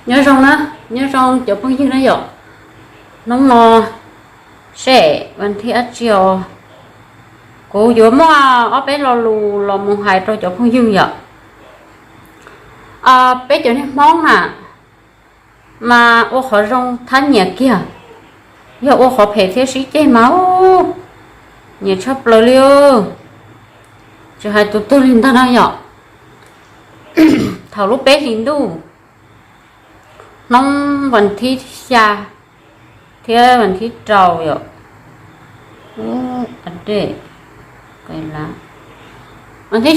Nyob zoo na, nyob zoo cov phooj ywg na yom. Hnub no seb vas thib dab tsi os, kuv yuav muaj ob peb lo lus los mus hais rau cov phooj ywg yom. Peb cov niag Hmoob na mas ua qhov zoo thab nyiam kiag, yog ua qhov phem thiab sib ceg mas nyiam tshaj plaws li. Tsis hais tus twg li ntag na yom. Thaum lub peb hlis ntuj, hnub vas thib xya thiab vas thib rau yom, vas thib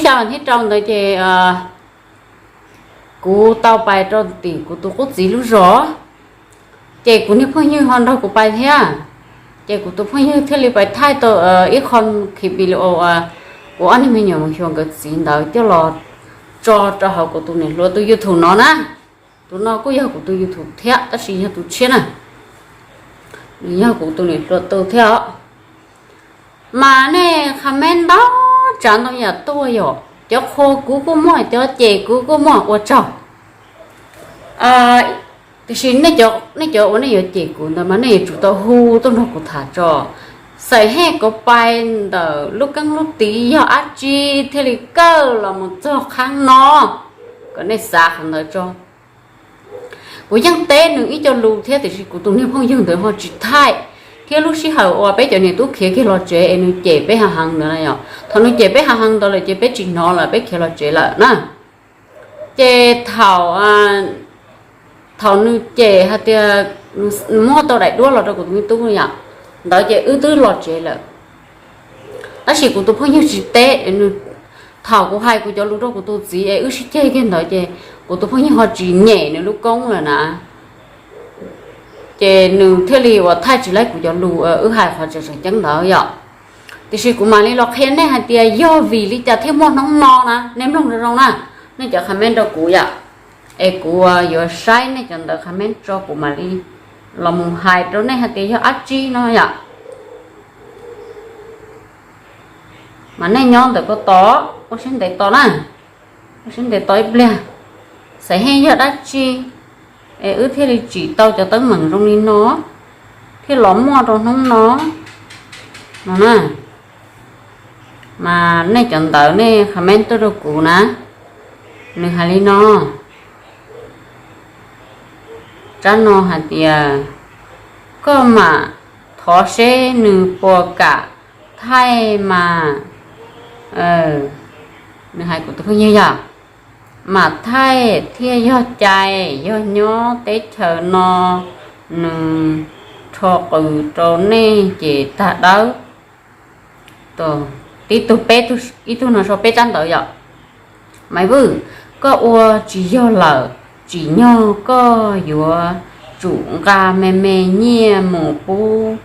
xya vas thib rau ntawd ces kuv tau pais rau tim kuv tus qub txiv lub zos, ces kuv niag phooj ywg ho nrog kuv pais thiab. Ces kuv tus phooj ywg thiaj li pais thaij tau ib qho clip video uas kuv ob niag me nyuam mus xyuas nkawd txiv ntawd coj los tso rau hauv kuv tus niam hluas tus YouTube no na. Tus no kuj yog kuv tus YouTube thiab tab sis yog tus tshiab na, nws yog kuv tus niam hluas tus thiab os. Mas nej comment ntau tsav ntau yam tuaj yom, cov qhuas kuv kuj muaj, cov cem kuv kuj muaj, ua tsaug. Tiam sis nej cov uas nej yuav cem kuv ntawd mas nej yuav tsum tau hu tuaj nrog kuv tham tso. Xaim hej kuv pais ntawm lub keeb lub tiv yog dab tsi thiaj li kawg los mus txog qhov no, kom nej xav qhov ntawd tso. Kuv yeej teb nws ib co lus thiab tiam sis kuv tus niag phooj ywg ntawd ho tsis thaij, thiab lub sij hawm uas peb cov niam tub khiav kiag los tsev es nws cem peb hav heev ntawd na yom, thaum nws cem peb hav heev ntawd lawm ces peb tsis hnov lawm, peb khiav los tsev lawm na. Ces thaum thaum nws cem hais tias nws muab tau daim duab los rau kuv tus me tub yom, ntawd ces wb twb los tsev lawm. Tab sis kuv tus phooj ywg tsis teb, thaum kuv hais kuv cov lus rau kuv tus txiv es wb sib ceg kiag ntawd ces kuv tus phooj ywg ho tsis nyem nws lub koob lawm na. Ces nws thiaj li uas thaij tsis laib kuv cov lus wb hais qhov tseem tseem ceeb ntawd yom. Tiam sis kuv mam li los qhia nej hais tias yog vim li cas thiaj muaj hnub no na, nej mloog zoo zoo na, nej cov comment rau kuv yom, es kuv yuav saib nej cov ntawv comment tso kuv mam li los mus hais rau nej hais tias yog dab tsi no yom. Mas nej nyob ntawm ko tos, ua siab ntev tos na, ua siab ntev tos ib pliag, xav hej yog dab tsi es wb thiaj li tsim tau cov teeb meem zoo li no thiaj los muaj rau hnub no no na. Mas nej cov ntawv nej comment tuaj rau kuv na, nws hais li no, tsab no hais tias koj mam thov seb nws puas kam thaij mas, nws hais kuv tus phooj ywg yog, mam thaij thiaj yog cai, yog nyob teb chaws no nws rho qws rau nej ces tag dawb. Tib tug peb, ib tug no sau peb tsab ntawv yom. Maiv Vwj, koj ua tsis yog lawm, tsim nyog koj yuav tsum nqa me me nyiaj mus pub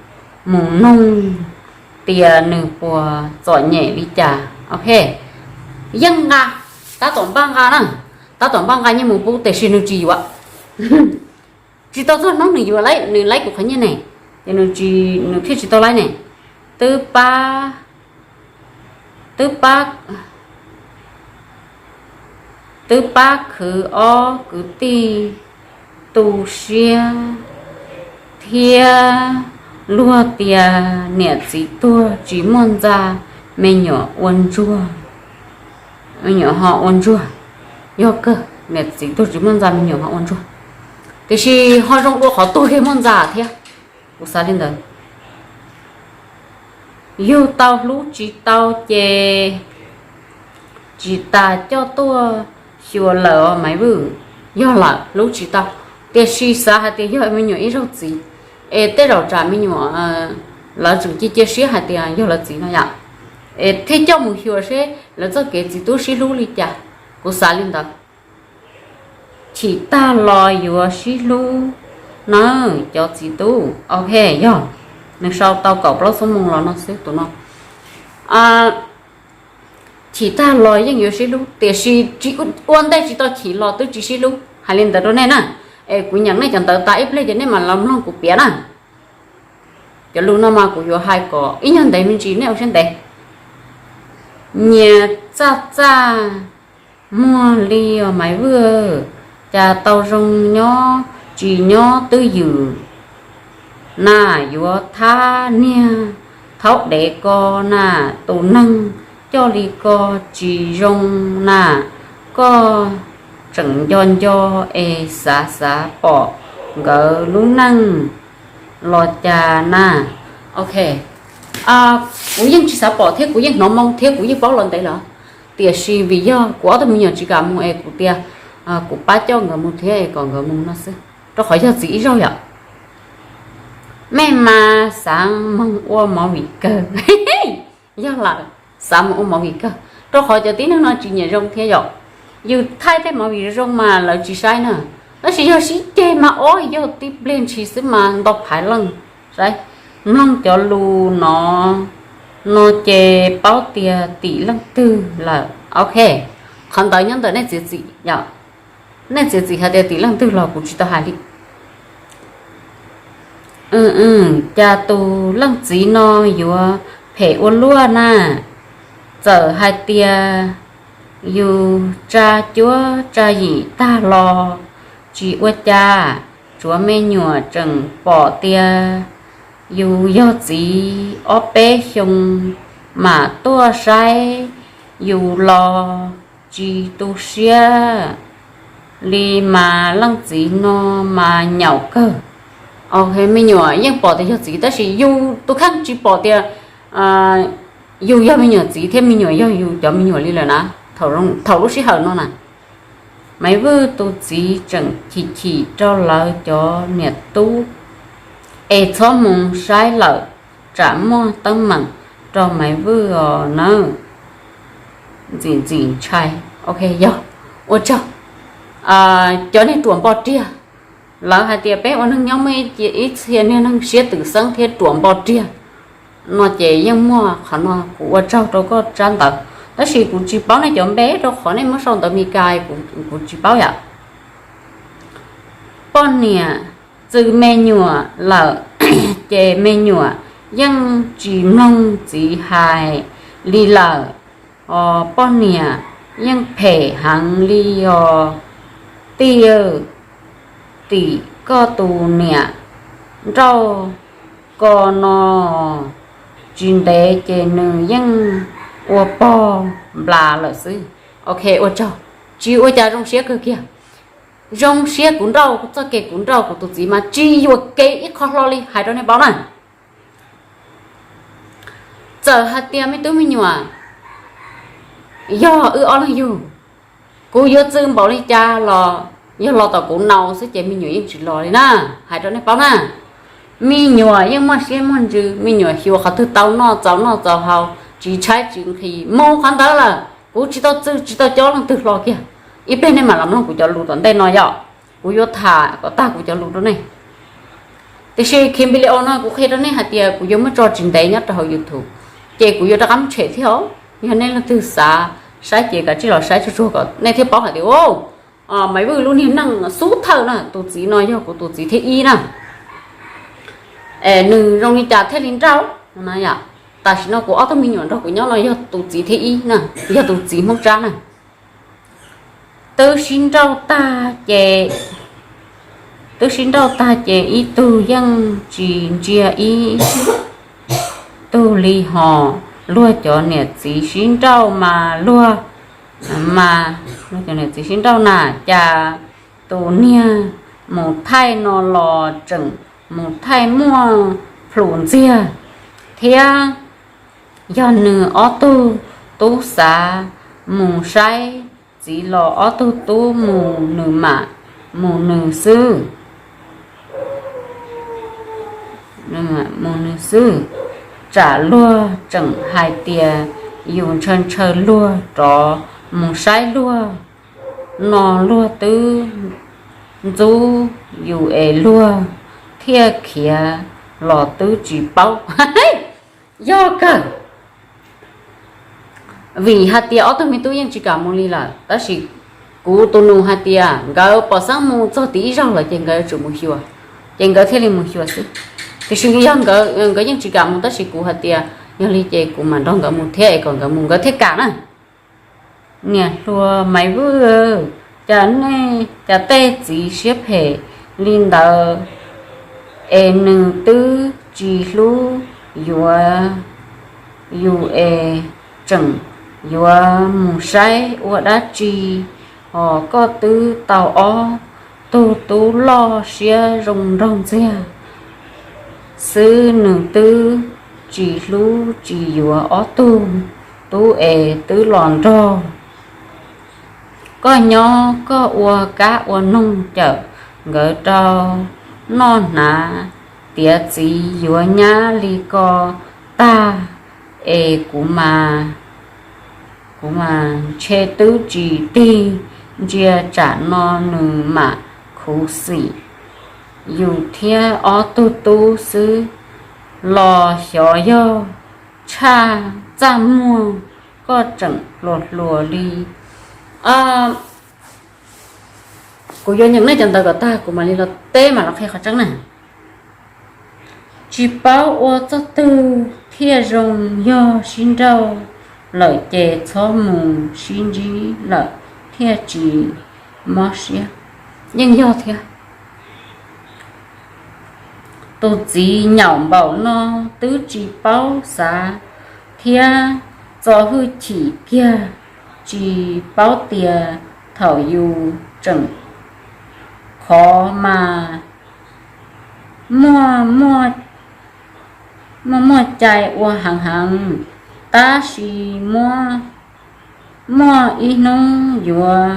mus noog tias nws puas txom nyem li cas. Ok, yeej nqa, tab tom npaj nqa na, tab tom npaj nqa nyiaj mus pub tiam sis nws tsis yuav. Tsis tau txog hnub nws yuav laib, nws laib kuv qhov nyiaj ne, ces nws tsis, nws thiaj tsis tau laib ne. Twb pab, twb pab, twb pab khwv ob kwv tij tu siab thiab luag tias niam txiv tuag tsis muaj ntxa, me nyuam ua ntsuag, me nyuam ho ua ntsuag. Yog kawg, niam txiv tuag tsis muaj ntxa, me nyuam ho ua ntsuag, tiam sis ho zoo dua qhov tuag kiag muaj ntxa thiab. Kuv xav li ntawd. Yug tau hlub tsis tau ces tsis tas coj tuaj xyuas lawm os Maiv Vwj. Yog lawm, hlub tsis tau, tiam sis xav hais tias yog me nyuam ib zaug txiv, es tej zaum tsam me nyuam lawv tseem cia cia siab hais tias yog lawv txiv no yom, es thiaj coj mus xyuas seb lawv txoj kev txiv tub sib hlub li cas. Kuv xav li ntawd. Chim tag los yuav sib hlub nawb cov txiv tub. Ok, yog nws sau tau kaum plaub xuab moos los no xwb tus no. Chim tag los yeej yuav sib hlub tiam sis tsis, ua ntej tsis tau chim los twb tsis sib hlub, hais li ntawd rau nej na. Es kuv nyeem nej cov ntawv tas ib pliag ces nej mam los mloog kuv piav na. Cov lus no mas kuv yuav hais kom ib nyuag ntev me ntsis, nej ua siab ntev. Nyias txaj txaj muag li os Maiv Vwj, Cas tau zoo nyob tsis nyob twb ywm na, yuav thab niag thaub dev ko na, tus neeg coj li ko tsis zoo na, koj tseem nco nco es xav xav pom nkawd lub neej los cas na. Ok, kuv yeej tsis xav pom thiab kuv yeej hnov moo thiab kuv yeej paub los ntev lawm, tiam sis vim yog kuv ob tug me nyuam tsis kam mus es kuv tias kuv pab coj nkawd mus thiab es kom nkawd mus no xwb, rau qhov yog txiv ib zaug yom. Mej mas xav moog ua movie kawg. Yog lawm, xav mus ua movie kawg, rau qhov cov tib neeg no tsis nyiam zoo thiab yom. Yus thaij tej movie zoo mas lawv tsis saib na, tab sis yog sib ceg mas ob yog tib pliag ntshis xwb mas ntau phaiv leej saib. Mloog cov lus no, no ces paub tias tim leej twg lawm. Ok, qhov ntawd nyob ntawm nej txiav txim yom. Nej txiav txim hais tias tim leej twg los kuv tsis tau hais li. Cas tus leej txiv no yuav phem ua luaj na, txawm hais tias yus tsa cuab tsa yim tag los tsis ua cas, tsuav me nyuam tseem pom tias yus yog txiv ob peb xyoo mam tuaj saib yus los tsis tu siab li mas leej txiv no mas nyaum kawg. Ok, me nyuam yeej pom tias yog txiv tab sis yus tus kheej tsis pom tias yus yog me nyuam txiv thiab me nyuam yog yus cov me nyuam li lawm na. Thaum lub sij hawm no na, Maiv Vwj tus txiv tseem chim chim rau lawv cov niam tub es txhob mus saib lawm, tsam muaj teeb meem rau Maiv Vwj os nawb. Ntxim ntxim ntshai. Ok, yog, ua tsaug. Cov niag ruam npo riag, lawv hais tias peb ua neeg nyob muaj ib txhia niag neeg siab twm xeeb thiab ruam npo riag no ces yeej muaj qhov no, kuv ua tsaug rau koj tsab ntawv, tab sis kuv tsis paub nej cov npe rau qhov nej muab sau ntawv Meskas, kuv tsis paub yom. Poj niam txw me nyuam lawm ces me nyuam yeej tsis mloog txiv hais li lawm os. Poj niam yeej phem heev li os. Tij, tim koj tus niam nrauj ko no tsis ntev ces nws yeej ua pog nplas lawm xwb. Ok, ua tsaug. Tsis ua cas, zoo siab kawg kiag. Zoo siab kuv nrauj txoj kev, kuv nrauj kuv tus txiv mas tsis yuam kev ib qho hlo li, hais rau nej paub na. Txawm hais tias me tub me nyuam yog wb ob leeg yug, kuv yuav txw npaum li cas los yog los tom kuv nau xwb ces me nyuam yeej tsis los li na, hais rau nej paub na. Me nyuam yeej muaj siab muaj ntsws, me nyuam xyuas qhov twg tau noj txaus noj txaus haus, tsis tshaib tsis nqhis mus qhov ntawd lawm. Kuv tsis tau txw tsis tau cob leej twg hlo kiag. Ib pliag nej mam los mloog kuv cov lus tom ntej no yom, kuv yuav tham kom tag kuv cov lus rau nej. Tiam sis Kim Video no kuv qhia rau nej hais tias kuv yuav muab tso tsis ntev nyob rau hauv YouTube, ces kuv yuav rov qab muab tshem thiab os. Yog nej leej twg xav saib ces kav tsij los saib tsuag tsuag kom nej thiaj paub hais tias Maiv Vwj lub niag neej xub thawj na, tus txiv no yog kuv tus txiv thib ib na. Es nws zoo li cas thiaj li nrauj? Tam sim no kuv ob tug me nyuam nrog kuv nyob no yog tus txiv thib ib na, yog tus txiv Hmoob Tsab na. Twb sib nrauj tag ces, twb sib nrauj tag ces ib tug yeej tsis ntsia ib tug li hos. Luag cov niam txiv sib nrauj mas luag, mas luag cov niam txiv sib nrauj na, cas tus niag mus thaij no los tseem mus thaij muaj plhus ntxiag thiab. Yog nws ob tug tub xav mus saib txiv los ob tug tub mus nws mam mus nws xwb, mus nws xwb. Tsam luag tseem hais tias yus ntshaw ntshaw luag rov mus saib luag no, luag twb ntxub yus es luag thiaj khiav los twb tsis paub. Yog kawg, vim hais tias ob tug me tub yeej tsis kam mus li lawm, tab sis kuv tus nus hais tias nkawd pom xeeb mus txog tim ib zaug lawm ces nkawd yuav tsum mus xyuas, ces nkawd thiaj li mus xyuas xwb. Tiam sis yog nkawd, nkawd yeej tsis kam mus, tab sis kuv hais tias yog li ces kuv mam nrog nkawd mus thiab es kom nkawd mus nkawd thiaj kam na. Niam hluas Maiv Vwj, Cas nej, cas tej txiv siab phem li ntawd es nws twb tsis hlub yuav yus es tseem yuav mus saib ua dab tsi, hos koj twb tau ob tug tub loj siab zoo nraug ntxiag xwb, nws twb tsis hlub tsis yuav ob tug tub es twb los nrog koj nyob, koj ua kab ua noog cawm nkawd rau noj hnav, tiav txiv yuav nyab li ko tag es kuv mas, kuv mas ntshe twb tsis tig ntsia tsam no nws mam khuv xim yus thiab ob tug tub xwb los xyov yog tshaj txaj muag koj tseem hluas hluas li. Kuv yuav nyeem nej cov ntawd kom tag kuv mam li los teb mam los qhia qhov tseeb na. Tsis paub ua txoj twg thiaj zoo, yog sib nrauj lawm ces txhob mus, sib ntsib lawm thiaj tsis mob siab. Yeej yog thiab. Tus txiv nyaum npaum no twb tsis paub xav thiab txo hwj chim kiag, tsis paub tias thaum yus tseem khov mas muaj, muaj, muaj cai ua heev heev, tab sis muaj, muaj ib hnub yuav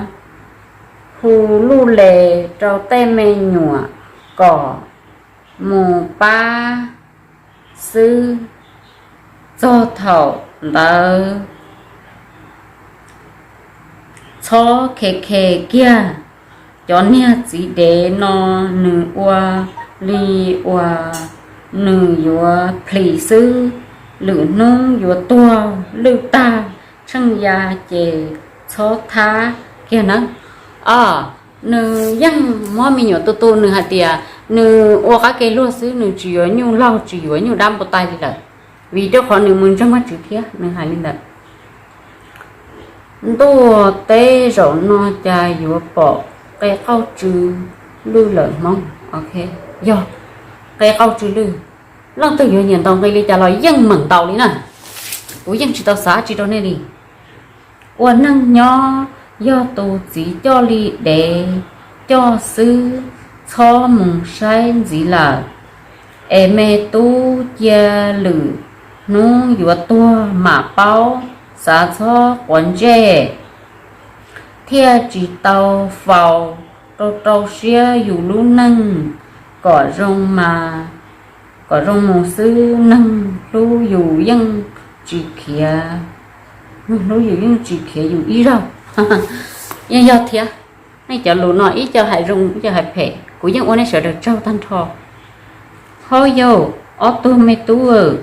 hu luj les rau tej me nyuam kom mus pab xwb. Txog thaum ntawd txhob khe khe kiag. Cov niag txiv dev no nws ua li uas nws yuav plhis xwb, lwm hnub yuav tuag lwj tag tsheej ya ces txhob thab kiag nawb. Os, nws yeej muab me nyuam tu tu, nws hais tias nws ua qab ke luag xwb, nws tsis yuav nyuj laug tsis yuav nyuj dab npua tai li lawm, vim rau qhov nws mus ntseeg Vajtswv thiab, nws hais li ntawd. Ntuj, teb zaum no cas yuav pom qe qauj tsw lwj lawm Hmoob. Ok, yog qe qauj tsw lwj, leej twg yuav nyiam ntaus nqi li cas los yeej meem ntaus li na. Kuv yeej tsis tau xav tsis rau nej li. Ua neeg nyob yog tus txiv coj li dev coj xwb, txhob mus saib ntxiv lawm. Es me tub, cia lwm hnub yuav tuag mam paub, xav txhob quav ntsej, thiaj tsis tau faus rau rau siab yus lub neej. Kom zoo mas, kom zoo mus xwb, neeg hlub yus yeej tsis khiav, neeg hlub yus yeej tsis khiav yus ib zaug. Yeej yog thiab, nej cov lus no ib co hais zoo ib co hais phem, kuv yeej ua nej sawv daws tsaug tag nrho. Hauj yauj, ob tug me tub,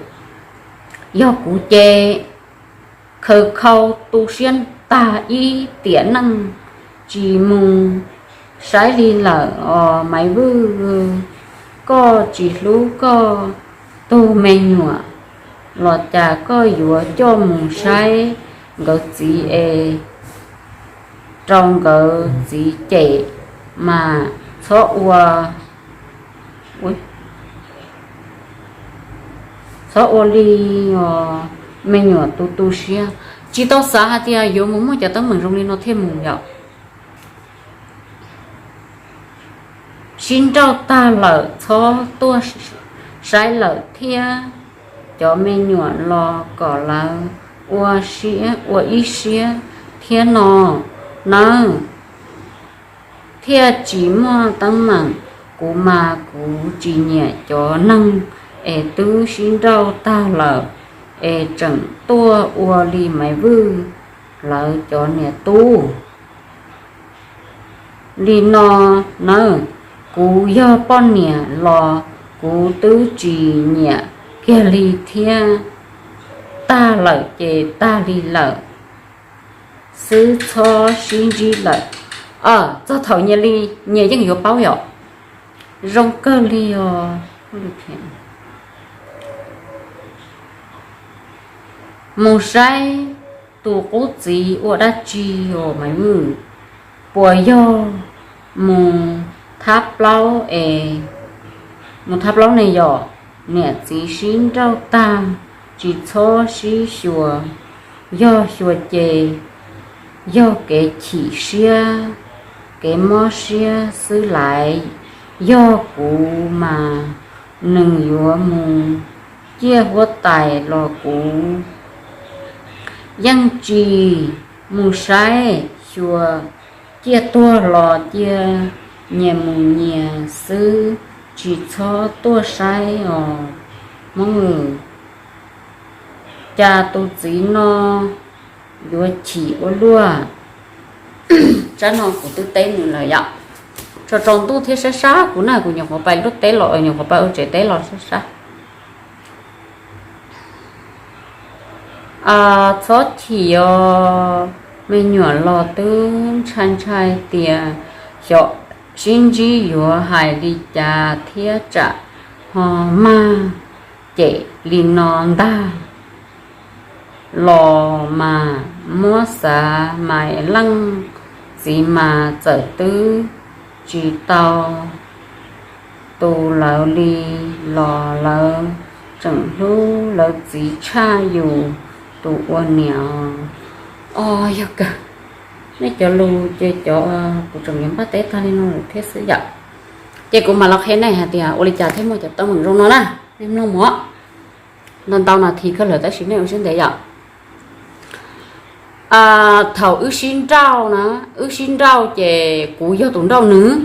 yog kuv ces khaws khau tu siab tag ib tiam neej, tsis mus saib li lawm os Maiv Vwj. Koj tsis hlub koj tug me nyuam los cas koj yuav coj mus saib nkawd txiv es rau nkawd txiv cem mas txhob ua, txhob ua li os me nyuam tu tu siab. Tsis tau xav hais tias yuav mus muaj cov teeb meem zoo li no thiaj mus yom. Sib nrauj tag lawm txhob tuaj saib lawm thiab. Cov me nyuam los kom lawv ua siab ua ib siab thiab no nawb, thiaj tsis muaj teeb meem. Kuv mas kuv tsis nyiam cov neeg es twb sib nrauj tag lawm es tseem tuaj ua li Maiv Vwj lawv cov niam tub li no nawb. Kuv yog poj niam los kuv twb tsis nyiam kiag li thiab. Tag lawm ces tag li lawm xwb, txhob sib ntsib lawm. Txog thaum nyias li nyias yeej yuav paub yom. Zoo kawg li os. Mus saib tus qub txiv ua dab tsi os Maiv Vwj? Uas yog mus thab plaub es, mus thab plaub ne yom, niam txiv sib nrauj tag, tsis txhob sib xyuas. Yog xyuas ces yog kev chim siab, kev mob siab xwb laiv. Yog kuv mas nws yuav mus ciaj huab tais los kuv yeej tsis mus saib xyuas, ciaj tuag los cia nyias mus nyias xwb, tsis txhob tuaj saib os Hmoob. Cas tus txiv no yuav chim ua luaj. Tsab no kuv twb teb nws lawm yom. Tsaus tsaus ntuj thiab sab sab kuv na, kuv nyuam qhuav pais lub teb los, nyuam qhuav pais ua tsev teb los sab sab. Txhob chim os, me nyuam los twb ntshai ntshai tias xyov sib ntsib yuav hais li cas thiab tsam ho mag cem li no ntag. Los mas muab xav mas leej txiv mas txawm twb tsis tau tu lawv li los lawv tseem hlub lawv txiv tshaj yus tus ua niam. Os, yog kawg, nej cov lus ces cov, kuv tseem yuav npaj teb tag li no lawm thiab xwb yom. Ces kuv mam los qhia nej hais tias ua li cas thiaj muaj cov teeb meem zoo no na, nej mloog mus. Ntau ntau no thiv kawg lawm tab sis nej ua siab ntev yom. Thaum wb sib nrauj na, wb sib nrauj ces kuv yog tus nrauj nws,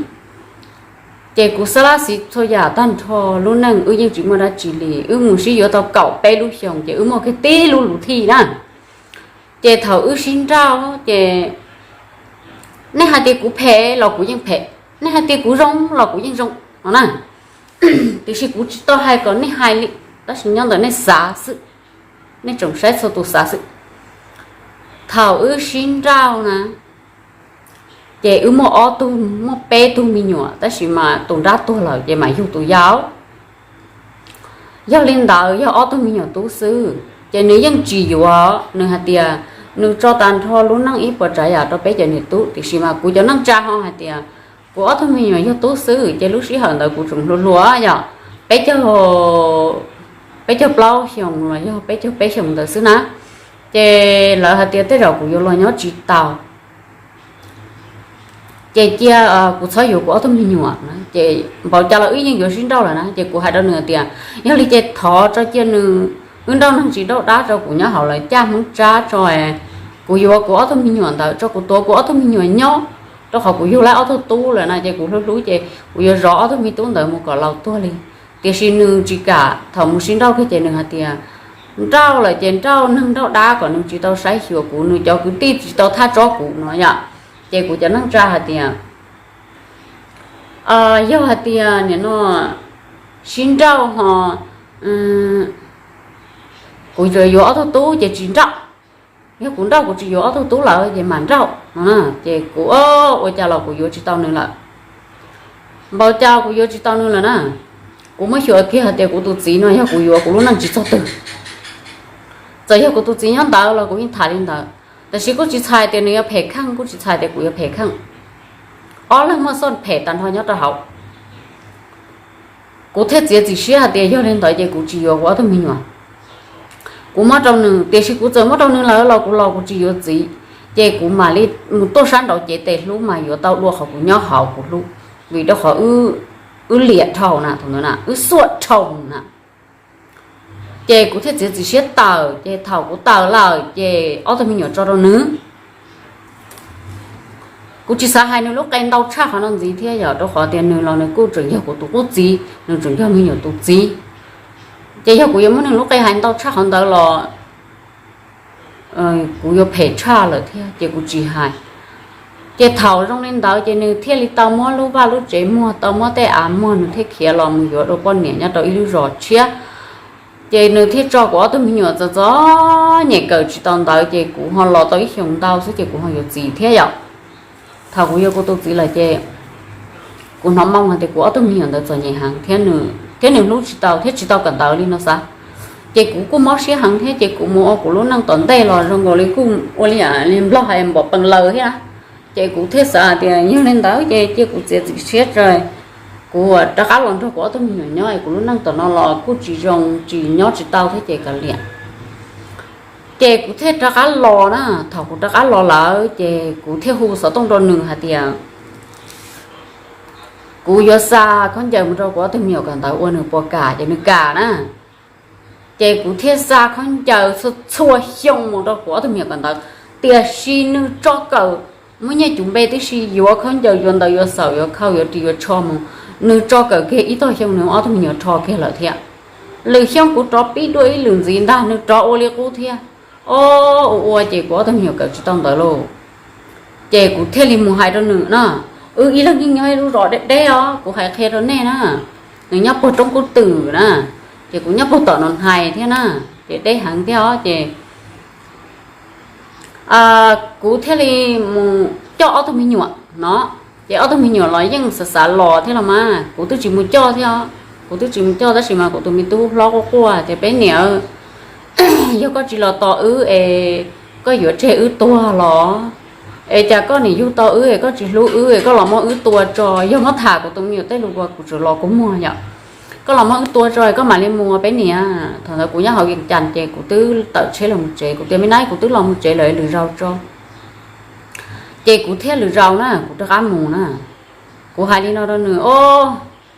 ces kuv xab lab xiv txhua yam tag nrho lub neej wb yeej tsis muaj dab tsi li. Wb mus sib yuav tau kaum peb lub xyoos ces wb muaj kiag tib lub luv thij na. Ces thaum wb sib nrauj ces nej hais tias kuv phem los kuv yeej phem, nej hais tias kuv zoo los kuv yeej zoo no na. Tiam sis kuv tsis tau hais kom nej hais li, tab sis nyob ntawm nej xav xwb, nej tseem saib txhua tus xav xwb. Thaum wb sib nrauj na, ces wb muaj ob tug, muaj peb tug me nyuam, tab sis mas tus nrab tuag lawm ces mam yug tus yau. Yog li ntawd yog ob tug me nyuam tub xwb, ces nws yeej tsis yuav, nws hais tias nws tso tag nrho lub neej ib puas tsav yam rau peb cov niam tub, tiam sis mas kuv cov neej tsa ho hais tias kuv ob tug me nyuam yog tub xwb, ces lub sij hawm ntawd kuv tseem hluas hluas yom, peb caug, peb caug plaub xyoos los yog peb caug peb xyoos ntawd xwb na. Ces lawv hais tias tej zaum kuv yuav los nyob tsis tau, ces cia kuv txhob yuav kuv ob tug me nyuam na. Ces npaum cas los wb yeej yuav sib nrauj lawm na, ces kuv hais rau nws tias yog li ces thov tso cia nws, wb nrauj neeg tsis nrauj dab, tso kuv nyob hauv lawv caj Hmoob Tsab tso, kuv yuav kuv ob tug me nyuam ntawd tso, kuv tuav kuv ob tug me nyuam nyob, rau qhov kuv yug lawv ob tug tub lawm na, ces kuv hlub hlub ces kuv yuav zov ob tug me tub ntawd mus kom laus tuag li. Tiam sis nws tsis kam, thaum mus sib nrauj kiag ces nws hais tias nrauj lawm ces nrauj neeg nrauj dab kom nws tsis tau saib xyuas kuv, nws cov kwv tij tsis tau thaj tsob kuv no yom. Ces kuv cov neej tsa hais tias yog hais tias nim no sib nrauj ho kuv yuav ob tug tub ces tsis nrauj, yog kuv nrauj kuv tsis yuav ob tug tub lawm ces mam nrauj no. Ces kuv ua cas los kuv yuav tsis tau nws lawm. Npaum cas kuv yuav tsis tau nws lawm na. Kuv muab xyuas kiag hais tias kuv tus txiv no yog kuv yuav kuv lub neej tsis txog twg. Txawm yog kuv tus txiv nyob ntawd los kuv yeej tham li ntawd, tab sis kuj tsis txhais tias nws yuav phem kheej, kuj tsis txhais tias kuv yuav phem kheej. Ob leeg muaj xoj phem tag nrho nyob rau hauv. Kuv thiaj txiav txim siab hais tias yog li ntawd ces kuv tsis yuav kuv ob tug me nyuam, kuv muab rau nws. Tiam sis kuv txawm muab rau nws lawm los kuv los kuv tsis yuav txiv, ces kuv mam li mus tuaj sab nraud cev tes hlub mas yuav tau dua qhov kuv nyob hauv kuv hlub, vim rau qhov wb liam dhau na, thaum ntawd na wb xuam dhau na. Ces kuv thiaj txiav txim siab tawm, ces thaum kuv tawm lawm ces ob tug me nyuam tso rau nws. Kuv tsis xav hais nws lub qe ntau tshaj qhov no ntxiv thiab yom, rau qhov tias nws los nws kuj tseem yog kuv tus qub txiv, nws tseem yog me nyuam tus txiv. Ces yog kuv yuav muab nws lub qe hais ntau tshaj qhov ntawd los kuv yuav phem tshaj lawm thiab, ces kuv tsis hais. Ces thaum zoo li ntawd ces nws thiaj li tau muab lub vaj lub tsev muag, tau muab tej av muag, nws thiaj khiav los mus yuav dua poj niam nyob rau ib lub zos tshiab. Ces nws thiaj tso kuv ob tug me nyuam txom txom nyem kawm tsis tau ntawv, ces kuv ho los tau ib xyoos ntau xwb ces kuv ho yuav txiv thiab yom. Thaum kuv yuav kuv tus txiv lawm ces kuv hnov moo hais tias kuv ob tug me nyuam ntawd txom nyem heev thiab, thiab nws hlub tsis tau thiab tsis tau kawm ntawv li no xav. Ces kuv kuj mob siab heev thiab, ces kuv mus ua kuv lub neej tom ntej los zoo nkaus li kuj ua li, li Nplog hais npom pees laws thiab na. Ces kuv thiaj xav hais tias yog li ntawd ces cia kuv txiav txim siab tso, kuv rov qab los nrog kuv ob tug me nyuam nyob es kuv lub neej tom no los kuj tsis zoo, tsis nyob tsis tau thiab ces kav liam. Ces kuv thiaj rov qab los na, thaum kuv rov qab los lawm ces kuv thiaj hu xov tooj rau nws hais tias kuv yuav xa khaub ncaws mus rau kuv ob tug me nyuam kawm ntawv ua nws puas kam ces nws kam na. Ces kuv thiaj xa khaub ncaws txhua txhua xyoo mus rau kuv ob tug me nyuam kawm ntawv, tiam sis nws tso kawm muab nyiaj cuv npe tib si, yuav khaub ncaws, yuav ntawv, yuav xaum, yuav khau, yuav ris, yuav tsho mus, nws tso kawm kiag ib tog xyoo nws ob tug me nyuam rho kiag lawm thiab. Lwm xyoo kuv rov pib dua ib lwm ntxiv ntag nws rov ua li qub thiab. O, ua ua ces kuv ob tug me nyuam kawm tsis tau ntawv lauj. Ces kuv thiaj li mus hais rau nws na, wb ib leeg yeej nyob ib lub zos deb deb os, kuv hais qhia rau nej na, nws nyob puag roob kub twm na, ces kuv nyob puag tom no hais thiab na, ces deb heev thiab os ces kuv thiaj li mus coj ob tug me nyuam no. Ces ob tug me nyuam los yeej xav xav los thiab los mas kuv twb tsis mus coj thiab os, kuv twb tsis mus coj tab sis mas kuv tus me tub hlob quaj quaj tias peb niam, yog koj tsis los tos wb es koj yuav tseg wb tuag los? Es cas koj niam yug tau wb es koj tsis hlub wb es koj los muab wb tua tso? Yog muab tham kuv tus me nyuam tej lus uas kuv tseem los kua muag yom, koj los muab wb tua tso es koj mam li mus peb niam. Thaum ntawd kuv nyob hauv Vias Cas ces kuv twb tawm tsheb los mus tsev, kuv tias me nab kuv twb los mus tsev lawm, lwm zaus tso. Ces kuv thiaj lwm zaus na kuv rov qab mus na, kuv hais li no rau nws, o,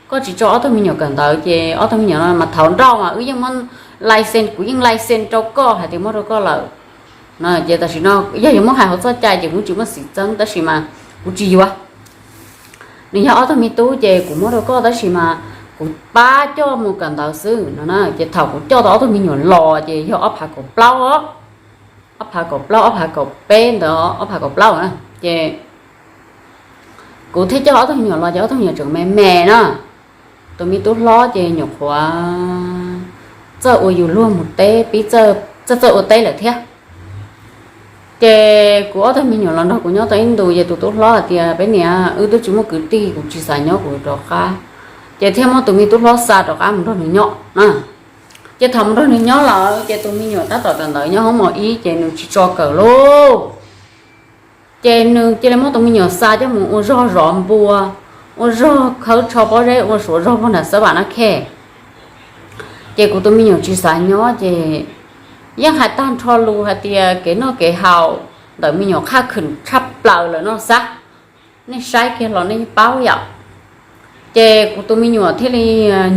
koj tsis tso ob tug me nyuam kawm ntawv ces ob tug me nyuam no mas thaum nrauj mas wb yeej muab license, kuv yeej license rau koj hais tias muab rau koj lawm. Ces tam sim no yog yuav muab hais hauv txoj cai ces kuv tsis muaj xim txeeb tab sis mas kuv tsis yuav. Nws yog ob tug me tub ces kuv muab rau koj tab sis mas kuv pab coj mus kawm ntawv xwb no na. Ces thaum kuv coj tau ob tug me nyuam los ces yog ob phav kaum plaub, ob phav kaum plaub, ob phav kaum peb ntawd, ob phav kaum plaub na. Ces kuv thiaj coj ob tug me nyuam los ces ob tug me nyuam tseem me me na. Tus me tub hlob ces nyuam qhuav txawj ua yus luag mus teb, pib txawj txawj ua teb lawm thiab. Ces kuv ob tug me nyuam los nrog kuv nyob tau ib ntus ces tus tub hlob hais tias peb niam, wb twb tsis muaj kwv tij, kuv tsis xav nyob, kuv rov qab. Ces thiaj muab tus me tub hlob xa rov qab mus nrog nws nyob na. Ces thaum mus nrog nws nyob lawm ces tus me nyuam tab tom kawm ntawv nyob hoob mos ib ces nws tsis tso kawm lauj. Ces nws cia li muab tus me nyuam xa coj mus ua zog zov npua, ua zog khawb tsho pob zeb, ua suav zog puag nram xab vam na khe. Ces kuv tus me nyuam tsis xav nyob ces yeej hais tag nrho lus hais tias kev noj kev haus ntawm me nyuam qhaj khwm tshaj plaws lawm no xav, nej saib kiag los nej paub yom. Ces kuv tus me nyuam thiaj li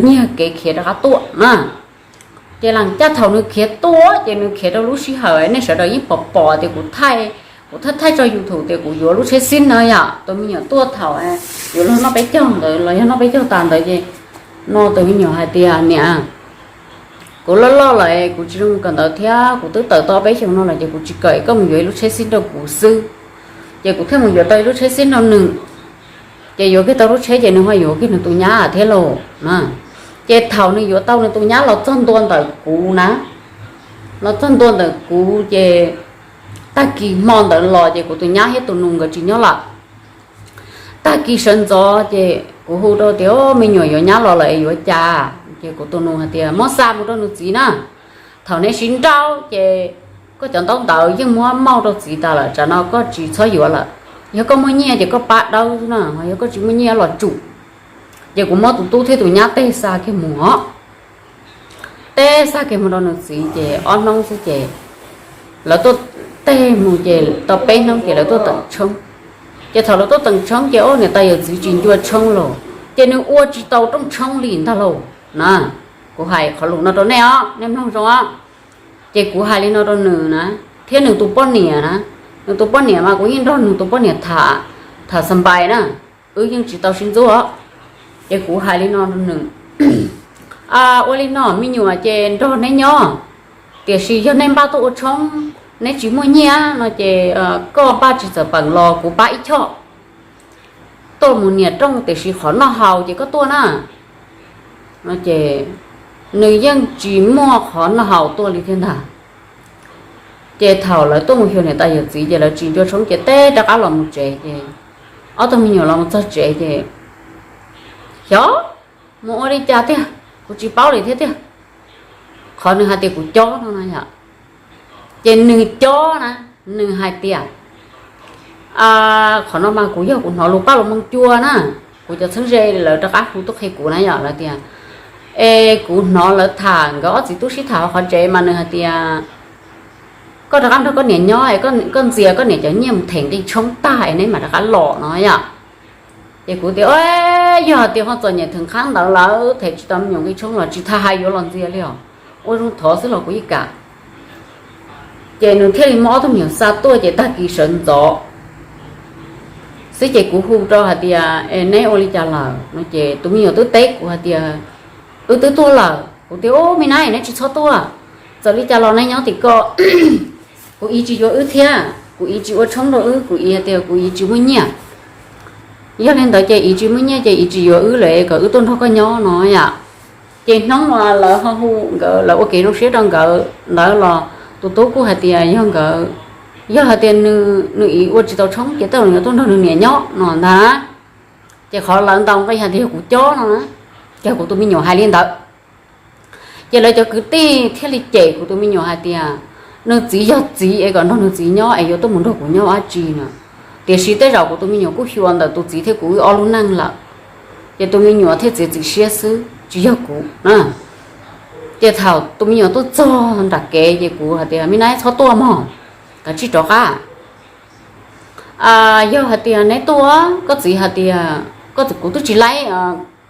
nyiag kev khiav rov qab tuaj na. Ces las caj thaum nws khiav tuaj ces nws khiav rau lub sij hawm nej sawv daws yeej pom pom tias kuv thaij, kuv thaij thaij tso YouTube tias kuv yuav lub tsheb xib na yom. Tus me nyuam tuaj thaum yuav luag noj peb caug ntawd los yog noj peb caug tas ntawd ces no tus me nyuam hais tias niam, kuv loj loj lawm kuv tsis zoo kawm ntawv thiab, kuv twb tawm tau peb xyoos no lawm ces kuv tsis kawm, koj mus yuav ib lub tsheb xib rau kuv xwb. Ces kuv thiaj mus yuav tau ib lub tsheb xib rau nws. Ces yuav kiag tau lub tsheb ces nws ho yuav kiag nws tus nyab thiab lauj. Ces thaum nws yuav tau nws tus nyab los txog ntua ntawm kuv na, los txog ntua ntawm kuv ces tag kis hmo ntawd los ces kuv tus nyab thiab tus nus nkawd tsis nyob lawm. Tag kis sawv ntxov ces kuv hu rau tias me nyuam yuav nyab los lawm es yuav cas? Ces kuv tus nus hais tias muab xa mus rau nws txiv na. Thaum neb sib nrauj ces koj cov ntaub ntawv yeej muab mauj rau txiv tas lawm, tsam no koj tsis txhob yuav lawm. Yog koj muaj nyiaj ces koj pab dawb na, yog koj tsis muaj nyiaj los tsum. Ces kuv muab tus tub thiab tus nyab tej xa kiag mus os. Tej xa kiag mus rau nws txiv ces ob hnub xwb ces lawv tuaj, tej mus ces tau peb hnub ces lawv tuaj teem tshoob. Ces thaum lawv tuaj teem tshoob ces ob niam tais yawm txiv tsis ncua tshoob los ces nws ua tsis tau rooj tshoob li ntag lauj na. Kuv hais qhov lus no rau nej os, nej mloog zoo os. Ces kuv hais li no rau nws na, thiab nws tus poj niam na, nws tus poj niam mas kuv yeej nrog nws tus poj niam tham, tham xas npais na, wb yeej tsis tau sib ntxub os. Ces kuv hais li no rau nws, ua li no me nyuam ces nrog neb nyob, tiam sis yog nej npaj tuaj ua tshoob, neb tsis muaj nyiaj no ces koj npaj tsis txawm peem los kuv pab ib choj tuaj mus nias rooj, tiam sis qhov noj haus ces koj tuaj na. No ces nws yeej tsis muaj qhov noj haus tuaj li thiab ntag. Ces thaum lawv tuaj mus xyuas niam tais yawm txiv ces lawv tsis ncua tshoob ces tej rov qab los mus tsev ces ob tug me nyuam los mus txog tsev ces xyov mus ua li cas tiag, kuv tsis paub li thiab tiag. Qhov nws hais tias kuv cob no na yom, ces nws cob na, nws hais tias Qhov no mas kuv yog kuv hnov lus paj lus moo cua na, kuv cov txheeb ze lawv rov qab hu tuaj qhia kuv na yom, lawv tias, es kuv hnov lawv tham, nkawd ob txiv tub sib tham hauv qhov tsev mas nws hais tias koj rov qab nrog koj niam nyob es koj ntxias koj niam cov nyiaj mus them nqi tshoob tag es neb mam rov qab los no yom. Ces kuv tias, yog tias ho txom nyem theem qhab ntawd lawv them tsis tau me nyuam nqi tshoob los tsis tas hais yuav los ntxias li os, ua zoo thov xwb los kuv yeej kam. Ces nws thiaj li muab ob tug me nyuam xa tuaj ces tag kis sawv ntxov xwb ces kuv hu rau hais tias, es neb ua li cas lawm no ces tus me nyuam twb teb kuv hais tias, wb twb tuaj lawm. Kuv tias, ub, me nab, neb tsis txhob tuaj, txawm li cas los neb nyob tim ko, kuv txiv tsis yuav wb thiab kuv txiv tsis ua tshoob rau wb, kuv txiv hais tias kuv txiv tsis muaj nyiaj. Yog li ntawd ces txiv tsis muaj nyiaj ces txiv tsis yuav wb lawm, kom wb tuaj nrog koj nyob no yom. Ces hnub uas lawv ho hu nkawd, lawv ua kev zoo siab rau nkawd ntawd los tus tub kuj hais tias yog nkawd, yog hais tias nws txiv ua tsis tau tshoob ces tej zaum yuav tuaj nrog nws niam nyob no ntag. Ces qhov lawv ntaus nqi hais tias yog kuv cob no na, ces kuv tus me nyuam hais li ntawd. Ces lawv cov kwv tij thiaj li cem kuv tus me nyuam hais tias, nws txiv yog txiv es kom nrog nws txiv nyob es yuav tuaj mus nrog kuv nyob dab tsi no. Tiam sis tej zaum kuv tus me nyuam kuj xyuas ntawm tus txiv thiab kuv wb ob lub neej lawm, ces tus me nyuam thiaj txiav txim siab xwb tsis yog kuv na. Ces thaum tus me nyuam tuaj txog nram kev ces kuv hais tias, me nab, txhob tuaj mog, kav tsij rov qab. Yog hais tias neb tuaj, koj txiv hais tias, koj txiv, kuv twb tsis laib,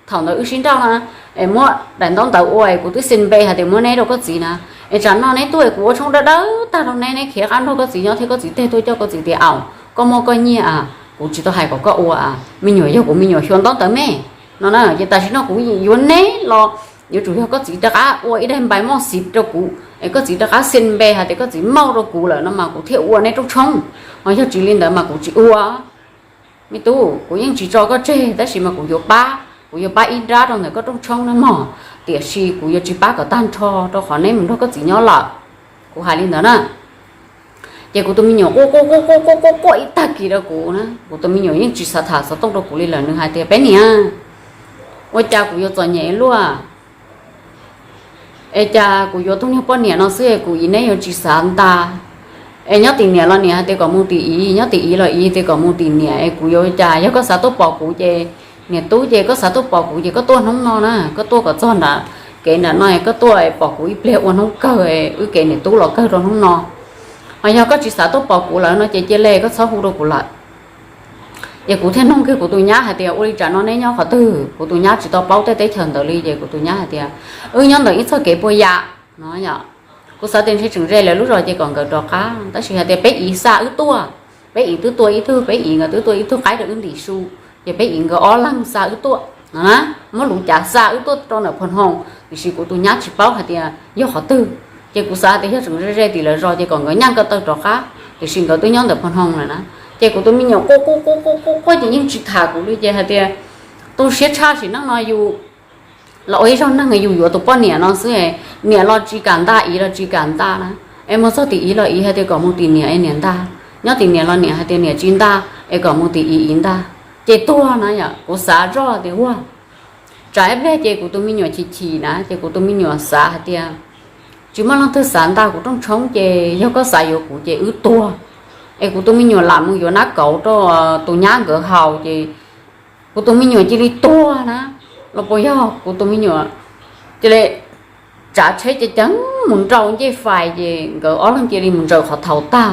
thaum ntawd wb sib nrauj na, es muab daim ntaub ntawv ua es kuv twb xi npe hais tias muab neb rau koj txiv na, es tsam no neb tuaj es kuv ua tshoob dawb dawb tag rau neb, neb khiav qab nrog koj txiv nyob thiab koj txiv teg tuaj coj koj txiv tias, au, koj muaj koj nyiaj a, kuv tsis tau hais kom koj ua a, me nyuam yog kuv me nyuam xyuas ntaub ntawv me no na. Ces tam sim no kuv yuav neb los yuav tsum yog koj txiv rov qab ua ib daim npai moj xiv rau kuv es koj txiv rov qab xi npe hais tias koj txiv mauj rau kuv lawm no mas kuv thiaj ua neb rooj tshoob, ho yog tsis li ntawd mas kuv tsis ua. Me tub, kuv yeej tsis tso koj tseg tab sis mas kuv yuav pab, kuv yuav pab ib nrab rau ntawm koj rooj tshoob nawb mog, tiam sis kuv yuav tsis pab kom tag nrho rau qhov neb mus nrog koj txiv nyob lawm. Kuv hais li ntawd na. Ces kuv tus me nyuam quaj quaj quaj quaj quaj quaj quaj ib tag kis rau kuv na, kuv tus me nyuam yeej tsis xav tham xov tooj rau kuv li lawm, nws hais tias, peb niam, ua cas kuv yuav txom nyem luaj, es cas kuv yuav tus niag poj niam no xwb es kuv txiv neb yuav tsis xav nta, es nyob tim niam los niam hais tias kom mus tim txiv, nyob tim txiv los txiv tias kom mus tim niam, es kuv yuav cas, yog koj xav tuaj pom kuv ces, niam tub, ces koj xav tuaj pom kuv ces koj tuaj hnub no na, koj tuaj kom txog nram kev nram no, koj tuaj pom kuv ib pliag ua hnub kawg, wb kev niam tub los kawg rau hnub no. Ho yog koj tsis xav tuaj pom kuv lawm no ces cia li koj txhob hu rau kuv lawm. Ces kuv thiaj nug kiag kuv tus nyab hais tias, ua li tsam no neb nyob qhov twg? Kuv tus nyab tsis tau paub tej teb chaws ntawd li, ces kuv tus nyab hais tias, wb nyob ntawm ib txoj kev puas yam no yom. Kuv xav tias ntshe tseem ze lawv lub zos ces kom nkawd rov qab, tab sis hais tias peb txiv xa wb tuaj, peb txiv twb tua ib tug, peb txiv nkawd twb tua ib tug qaib rau wb ntim su, ces peb txiv nkawd ob leeg xa wb tuaj no na, muab lub cav xa wb tuaj rau ntawm Phoo Hoo, tiam sis kuv tus nyab tsis paub hais tias yog qhov twg. Ces kuv xav tias yog tseem ze ze tim lawv zos ces kom nkawd nyaj ko taw rov qab, tiam sis nkawd twb nyob ntawm Phoo Hoo lawm na. Ces kuv tus me nyuam quaj quaj quaj quaj quaj quaj ces yeej tsis tham kuv li, ces hais tias, tu siab tshaj, sim neej no yus los ua ib zaug neeg yus yuav tus poj niam no xwb, niam los tsis kam nta, txiv los tsis kam nta na. Es mus txog tim txiv los txiv hais tias kom mus tim niam es niam nta, nyob tim niam los niam hais tias niam tsis nta, es kom mus tim txiv, txiv nta, ces tuag na yom. Kuv xav zoj tias ua, tsam ib pliag ces kuv tus me nyuam chim chim na, ces kuv tus me nyuam xav hais tias, tsis muaj leej twg xav nta kuv rooj tshoob, ces yog koj xav yuav kuv ces wb tuag. Es kuv tus me nyuam lam mus yuav nab kauv rau tus nyab nkawd haus, ces kuv tus me nyuam cia li tuag na, los puas yog kuv tus me nyuam cia li tsav tsheb ceev ceev mus nrau ncej fais, ces nkawd ob leeg cia li mus ntsaws qhov thaum tag.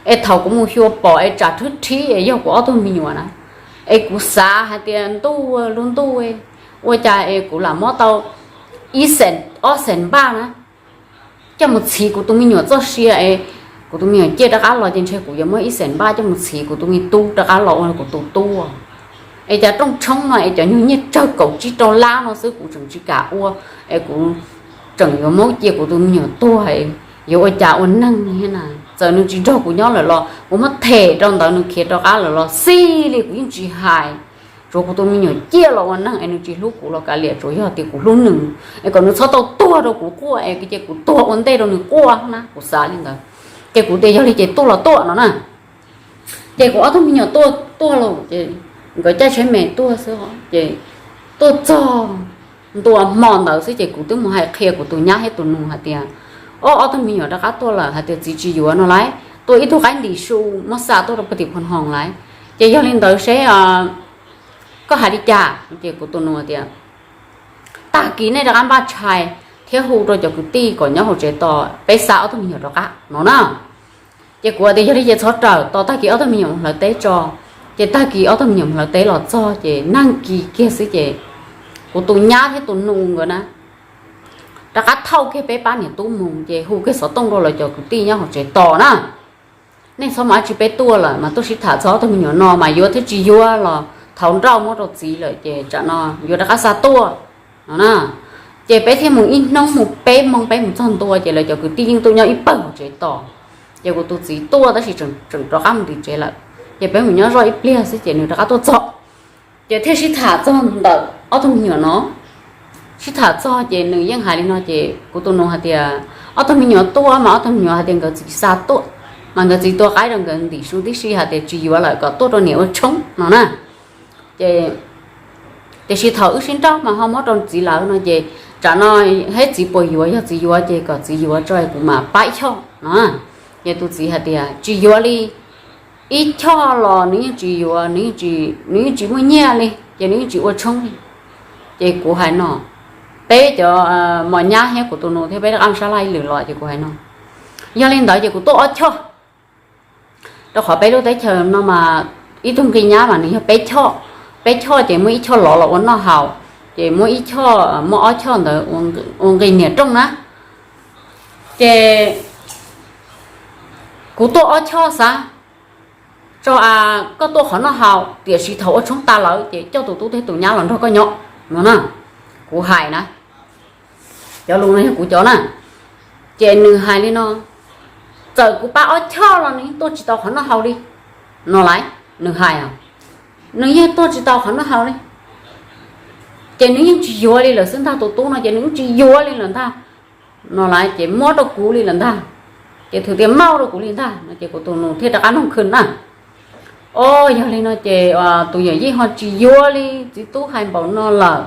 Es thaum kuv mus xyuas pom es tsam thwb thib es yog kuv ob tug me nyuam na. Es kuv xav hais tias ntuj, lub ntuj, ua cas es kuv lam muab tau ib xees ob xees npaj na coj mus txhiv kuv tus me nyuam txoj sia es kuv tus me nyuam ciaj rov qab los ces ntshe kuv yuav muab ib xees npaj coj mus txhiv kuv tus me tub rov qab los ua kuv tus tub. Es cas rooj tshoob no es cov nyuag nyiaj tsawg kaum tsib rau lab no xwb kuv tseem tsis kam ua, es kuv tseem yuav muab cia kuv tus me nyuam tuag, yuav ua cas ua neeg thiab na. Txawm nws tsis nrog kuv nyob lawm los kuv muab them rau ntawd nws khiav rov qab lawm los xij li kuv yeej tsis hais. Tsuav kuv tus me nyuam ciaj los ua neeg es nws tsis hlub kuv los kav liam, tsuav yog tias kuv hlub nws es kom nws txhob tau tuag rau kuv quaj es cia kuv tuag ua ntej rau nws quaj na, kuv xav li ntawd. Ces kuv tias yog li ces tuaj los tuaj no na. Ces kuv ob tug me nyuam tuaj, tuaj los ces nkawd caij tsheb me tuaj xwb, ces tuaj txog ntua hmo ntawd xwb ces kuv twb mus hais qhia kuv tus nyab thiab tus nus hais tias, ob, ob tug me nyuam rov qab tuaj lawm, hais tias txiv tsis yuav no lauj. tua ib tug qaib ntim su muab xa tuaj rau pem tim Phoos Hoos lawm. Ces yog li ntawd seb koj hais li cas? Ces kuv tus nus tias, tag kis nej rov qab npaj tshais thiab hu rau cov kwv tij kom nyob hauv tsev tos peb xa ob tug me nyuam rov qab no na. Ces kuv tias yog li ces txhob rawm, tos tag kis ob tug me nyuam mus hlawv teb tso. Ces tag kis ob tug me nyuam mus hlawv teb los txog ces nag kis kiag xwb ces kuv tus nyab thiab tus nus nkawd na rov qab thauj kiag peb pab niam tub mus ces hu kiag xov tooj rau lawv cov kwv tij nyob hauv tsev tos na, nej txhob mus dab tsi, peb tuaj lawm mas tuaj sib tham txog ob tug me nyuam no mas yuav thiab tsis yuav los thaum nrauj muab rau txiv lawm ces tsam no yuav rov qab xa tuaj no na. Ces peb thiaj mus ib hnub, mus peb moo peb mus txog ntua ces lawv cov kwv tij yeej tuaj nyob ib pawg hauv tsev tos. Ces kuv tus txiv tuaj tab sis tseem rov qab mus tim tsev lawm. Ces peb mus nyob zoj ib pliag xwb ces nws rov qab tuaj txog. Ces thiaj sib tham txog ntawm ob tug me nyuam no. Sib tham txog ces nws yeej hais li no ces kuv tus nus hais tias ob tug me nyuam tuaj mas ob tug me nyuam hais tias nkawd txiv xa tuaj, mas nkawd txiv tua qaib rau nkawd ntim su tib si hais tias tsis yuav lawm kom tuaj rau niam ua tshoob no na. Ces tiam sis thaum wb sib nrauj mas ho muab rau txiv lawm no ces tsam no hais txiv puas yuav, yog txiv yuav ces kom txiv yuav tso kuv mam pab ib choj no. Ces tus txiv hais tias tsis yuav li, ib choj los nws yeej tsis yuav, nws yeej tsis muaj nyiaj li ces nws yeej tsis ua tshoob li. Ces kuv hais no, peb cov mos nyab thiab kuv tus nus thiab peb rov qab sab laj ib lwm los ces kuv hais no, yog li ntawd ces kuv tuaj ob choj. Rau qhov peb lub teb chaws no mas ib tug nqi nyab mas nws yog peb choj, peb choj ces muab ib choj lov los ua noj haus, ces muab ib choj, muab ob choj ntawd ua nqi niam rooj na. Ces kuv tuaj ob choj xav tso, koj tuaj qhov noj haus, tiam sis thaum ua tshoob tas lawm ces coj tus tub thiab tus nyab los nrog koj nyob no na. Kuv hais na, cov lus no yog kuv cov na. Ces nws hais li no, txawm kuv pab ob choj los nws yeej tuaj tsis tau qhov noj haus li no lawm. Nws hais, nws yeej tuaj tsis tau qhov noj haus li. Ces nws yeej tsis yuav li lawm xwb ntag, tus tub no ces nws yeej tsis yuav li lawm ntag no lawm, ces muab rau kuv li lawm ntag. Ces thwm tias mauj rau kuv li ntag no ces kuv tus nus thiaj rov qab noog khw na. O, yog li no ces tus yawm yij ho tsis yuav li, txiv tub hais npaum no lawm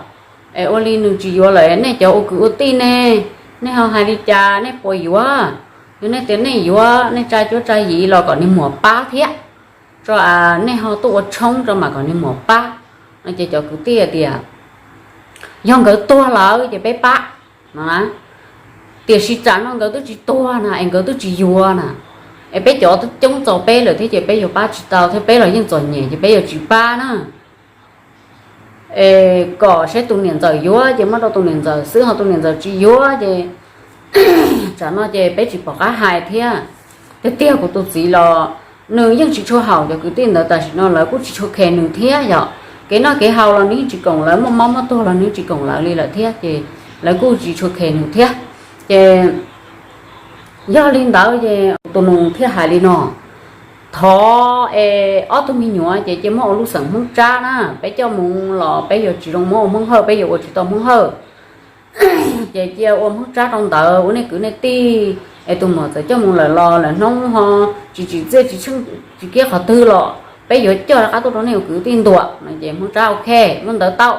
es ua li nws tsis yuav lawm, nej cov ua kwv ua tij ne, nej ho hais li cas, nej puas yuav? Yog nej tias nej yuav, nej tsa cuab tsa yim los kom niag muam pab thiab, tso, nej ho tuaj ua tshoob tso mam kom niag muam pab no. Ces cov kwv tij tias yog nkawd tuag lawm ces peb pab no na, tiam sis tsam no nkawd twb tsis tuag na es nkawd twb tsis yuav na, es peb cov coob txaus peb lawm thiab ces peb yuav pab tsis tau thiab, peb los yeej txom nyem ces peb yuav tsis pab na. Es kom seb tus niam ntxawm yuav ces muab rau tus niam ntxawm xwb, ho tus niam ntxawm tsis yuav ces tsam no ces peb tsis pom qab hais thiab. Tiag tiag kuv tus txiv los nws yeej tsis tshua haum cov kwv tij ntawd, tam sim no lawv kuj tsis tshua khes nws thiab yom. Kev noj kev haus los nws yeej tsis koom lawv, muaj mob muaj tuag los nws yeej tsis koom lawv li lawm thiab ces lawv kuj tsis tshua khes nws thiab. Ces yog li ntawd ces tus nus thiaj hais li no, thov es ob tug me nyuam ces cia muab ua lub xeem Hmoob Tsab na, peb coj mus los peb yuav tsis zoo muab ua Hmoob Hawj, peb yuav ua tsis tau Hmoob Hawj. Ces cia ua Hmoob Tsab rau ntawd ua nej kwv nej tij, es tus muam txawm coj mus lawm los lawm hnub ho tsis tsim txiaj tsis tsheej tsis kiab qhov twg los peb yuav coj rov qab tuaj rau nej ua kwv tij ntuas no ces Hmoob Tsab ok, lub ntawd tau.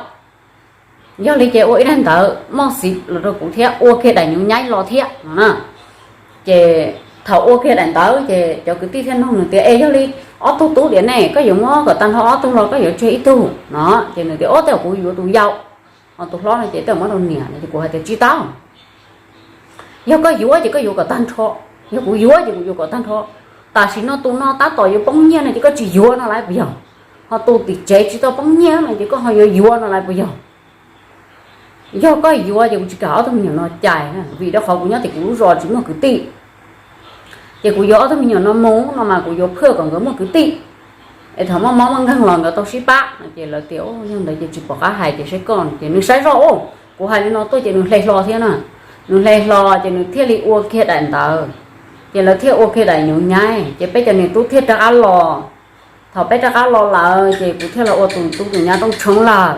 Yog li ces ua ib daim ntawv moj xiv los rau kuv thiab ua kiag daim nyuj nyaib los thiab no na. Ces thaum ua kiag daim ntawv ces cov kwv tij thiaj nug nws tias es yog li ob tug tub tiam ne koj yuav muab kom tag nrho ob tug los koj yuav tseg ib tug no? Ces nws tias o, tej zaum kuv yuav tus yau, ho tus hlob no ces tej zaum muab rau niam no. Ces kuv hais tias tsis tau, yog koj yuav ces koj yuav kom tag nrho, yog kuv yuav ces kuv yuav kom tag nrho. Tam sim no tus no tab tom yuav poob nyiaj no ces koj tsis yuav no lawm puas yog? Ho tus tim tsev tsis tau poob nyiaj no ces koj ho yuav yuav no lawm puas yog? Yog koj yuav ces kuv tsis kam ob tug me nyuam no cais, vim rau qhov kuv nyob tim kuv lub zos tsis muaj kwv tij. Ces kuv yuav ob tug me nyuam no mus no mas kuv yuav phaj kom nkawd muaj kwv tij, es thaum muaj mob muaj nkeeg los nkawd tau sib pab no. Ces lawv tias yog ntawd ces tsis pom qab hais ces saib koj. Ces nws saib zoj, kuv hais li no tuaj ces nws hle hlo thiab na. Nws hle hlo ces nws thiaj li ua kiag daim ntawv, ces lawv thiaj ua kiag daim nyuj nyaib ces peb cov niam tub thiaj rov qab los. Thaum peb rov qab los lawm ces kuv thiaj los ua tus tub tus nyab rooj tshoob lawm.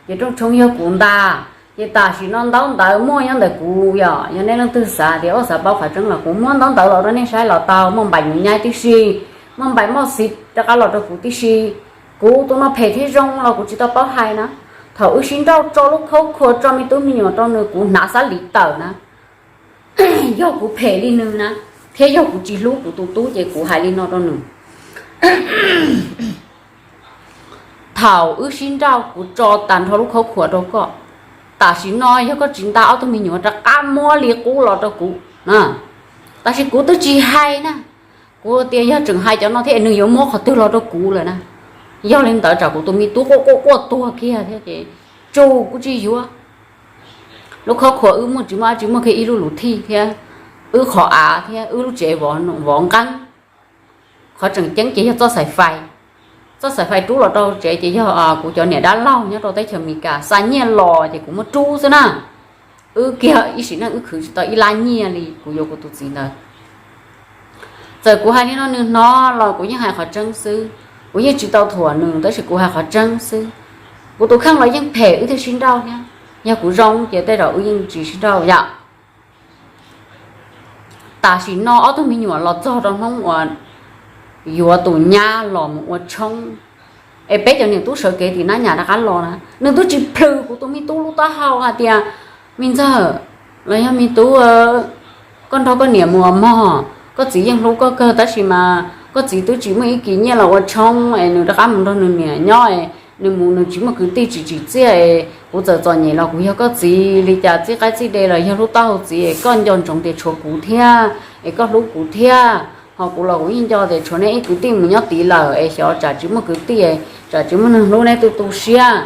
Ces rooj tshoob yog kuv ntag. Ces tam sim no ntaub ntawv muaj nyob ntawm kuv, yog, yog nej leej twg xav tias ua xav paub qhov tseeb los kuv muab ntaub ntawv los rau nej saib los tau, muaj npaim nyuj nyaib tib si, muaj npaim moj xiv rov qab los rau kuv tib si. Kuv tus no phem thiab zoo los kuv tsis tau paub hais na. Thaum wb sib nrauj tso lub khaub khua tso me tub me nyuam rau nws kuv hnav xab lis tawm na. Yog kuv phem li nws na, Thiab yog kuv tsis hlub kuv tus tub ces kuv hais li no rau nws: Thaum wb sib nrauj kuv tso tag nrho lub khaub khuam rau koj, tam sim no yog koj tsis nta ob tug me nyuam rov qab muab li qub los rau kuv na. Tab sis kuv twb tsis hais na, kuv tias yog tseem hais cov no thiab nws yuav muab qhov twg los rau kuv lawm na. Yog li ntawd tsam kuv tus me tub quaj quaj quaj tuag kiag thiab ces tsuj kuv tsis yuav. Lub khaub khuam wb muaj tsis muaj dab tsi, muaj kiag ib lub lus thij thiab wb qhov av thiab wb lub tsev vov nqeeb. Qhov tseem ceeb ces yog txoj xaim fais, txoj xaim fais rub los rau tsev ces yog kuv cov niam dab laug nyob rau teb chaws Amelikas xa nyiaj los ces kuv muab rub xwb na. Wb kiag ib sim neej wb khwv tsis tau ib lab nyiaj li kuv yuav kuv tus txiv ntawd. Txawm kuv hais li no nws hnov los kuv yeej hais qhov tseeb xwb, kuv yeej tsis tau thuam nws tab sis kuv hais qhov tseeb xwb. Kuv tus kheej los yeej phem wb thiaj sib nrauj thiab, yog kuv zoo ces tej zaum wb yeej tsis sib nrauj yom. Tam sim no ob tug me nyuam los txog rau hnub uas yuav tus nyab los mus ua tshoob, es peb cov niam tub sawv kev tim nab nyam rov qab los na, nws twb tsis plhws kuv tus me tub lub taub hau hais tias, me ntxawg, los yog me tub, koj nrog koj niam mus ua mog, koj txiv yeej hlub koj kawg tab sis mas koj txiv twb tsis muaj ib kis nyiaj los ua tshoob es nws rov qab mus nrog nws niam nyob es nws mus nws tsis muaj kwv tij tsis tsim txiaj es kuv txawm txom nyem los kuv yog koj txiv li cas txij qaib txij de los yog hlub taub hau txiv es koj nco ntsoov tias tshuav kuv thiab es koj hlub kuv thiab, ho kuv los kuv yeej nco tias tshuav neb ib kwv tij mus nyob tid lawm es xyov tsam tsis muaj kwv tij, tsam tsis muaj neeg hlub neb tu tu siab.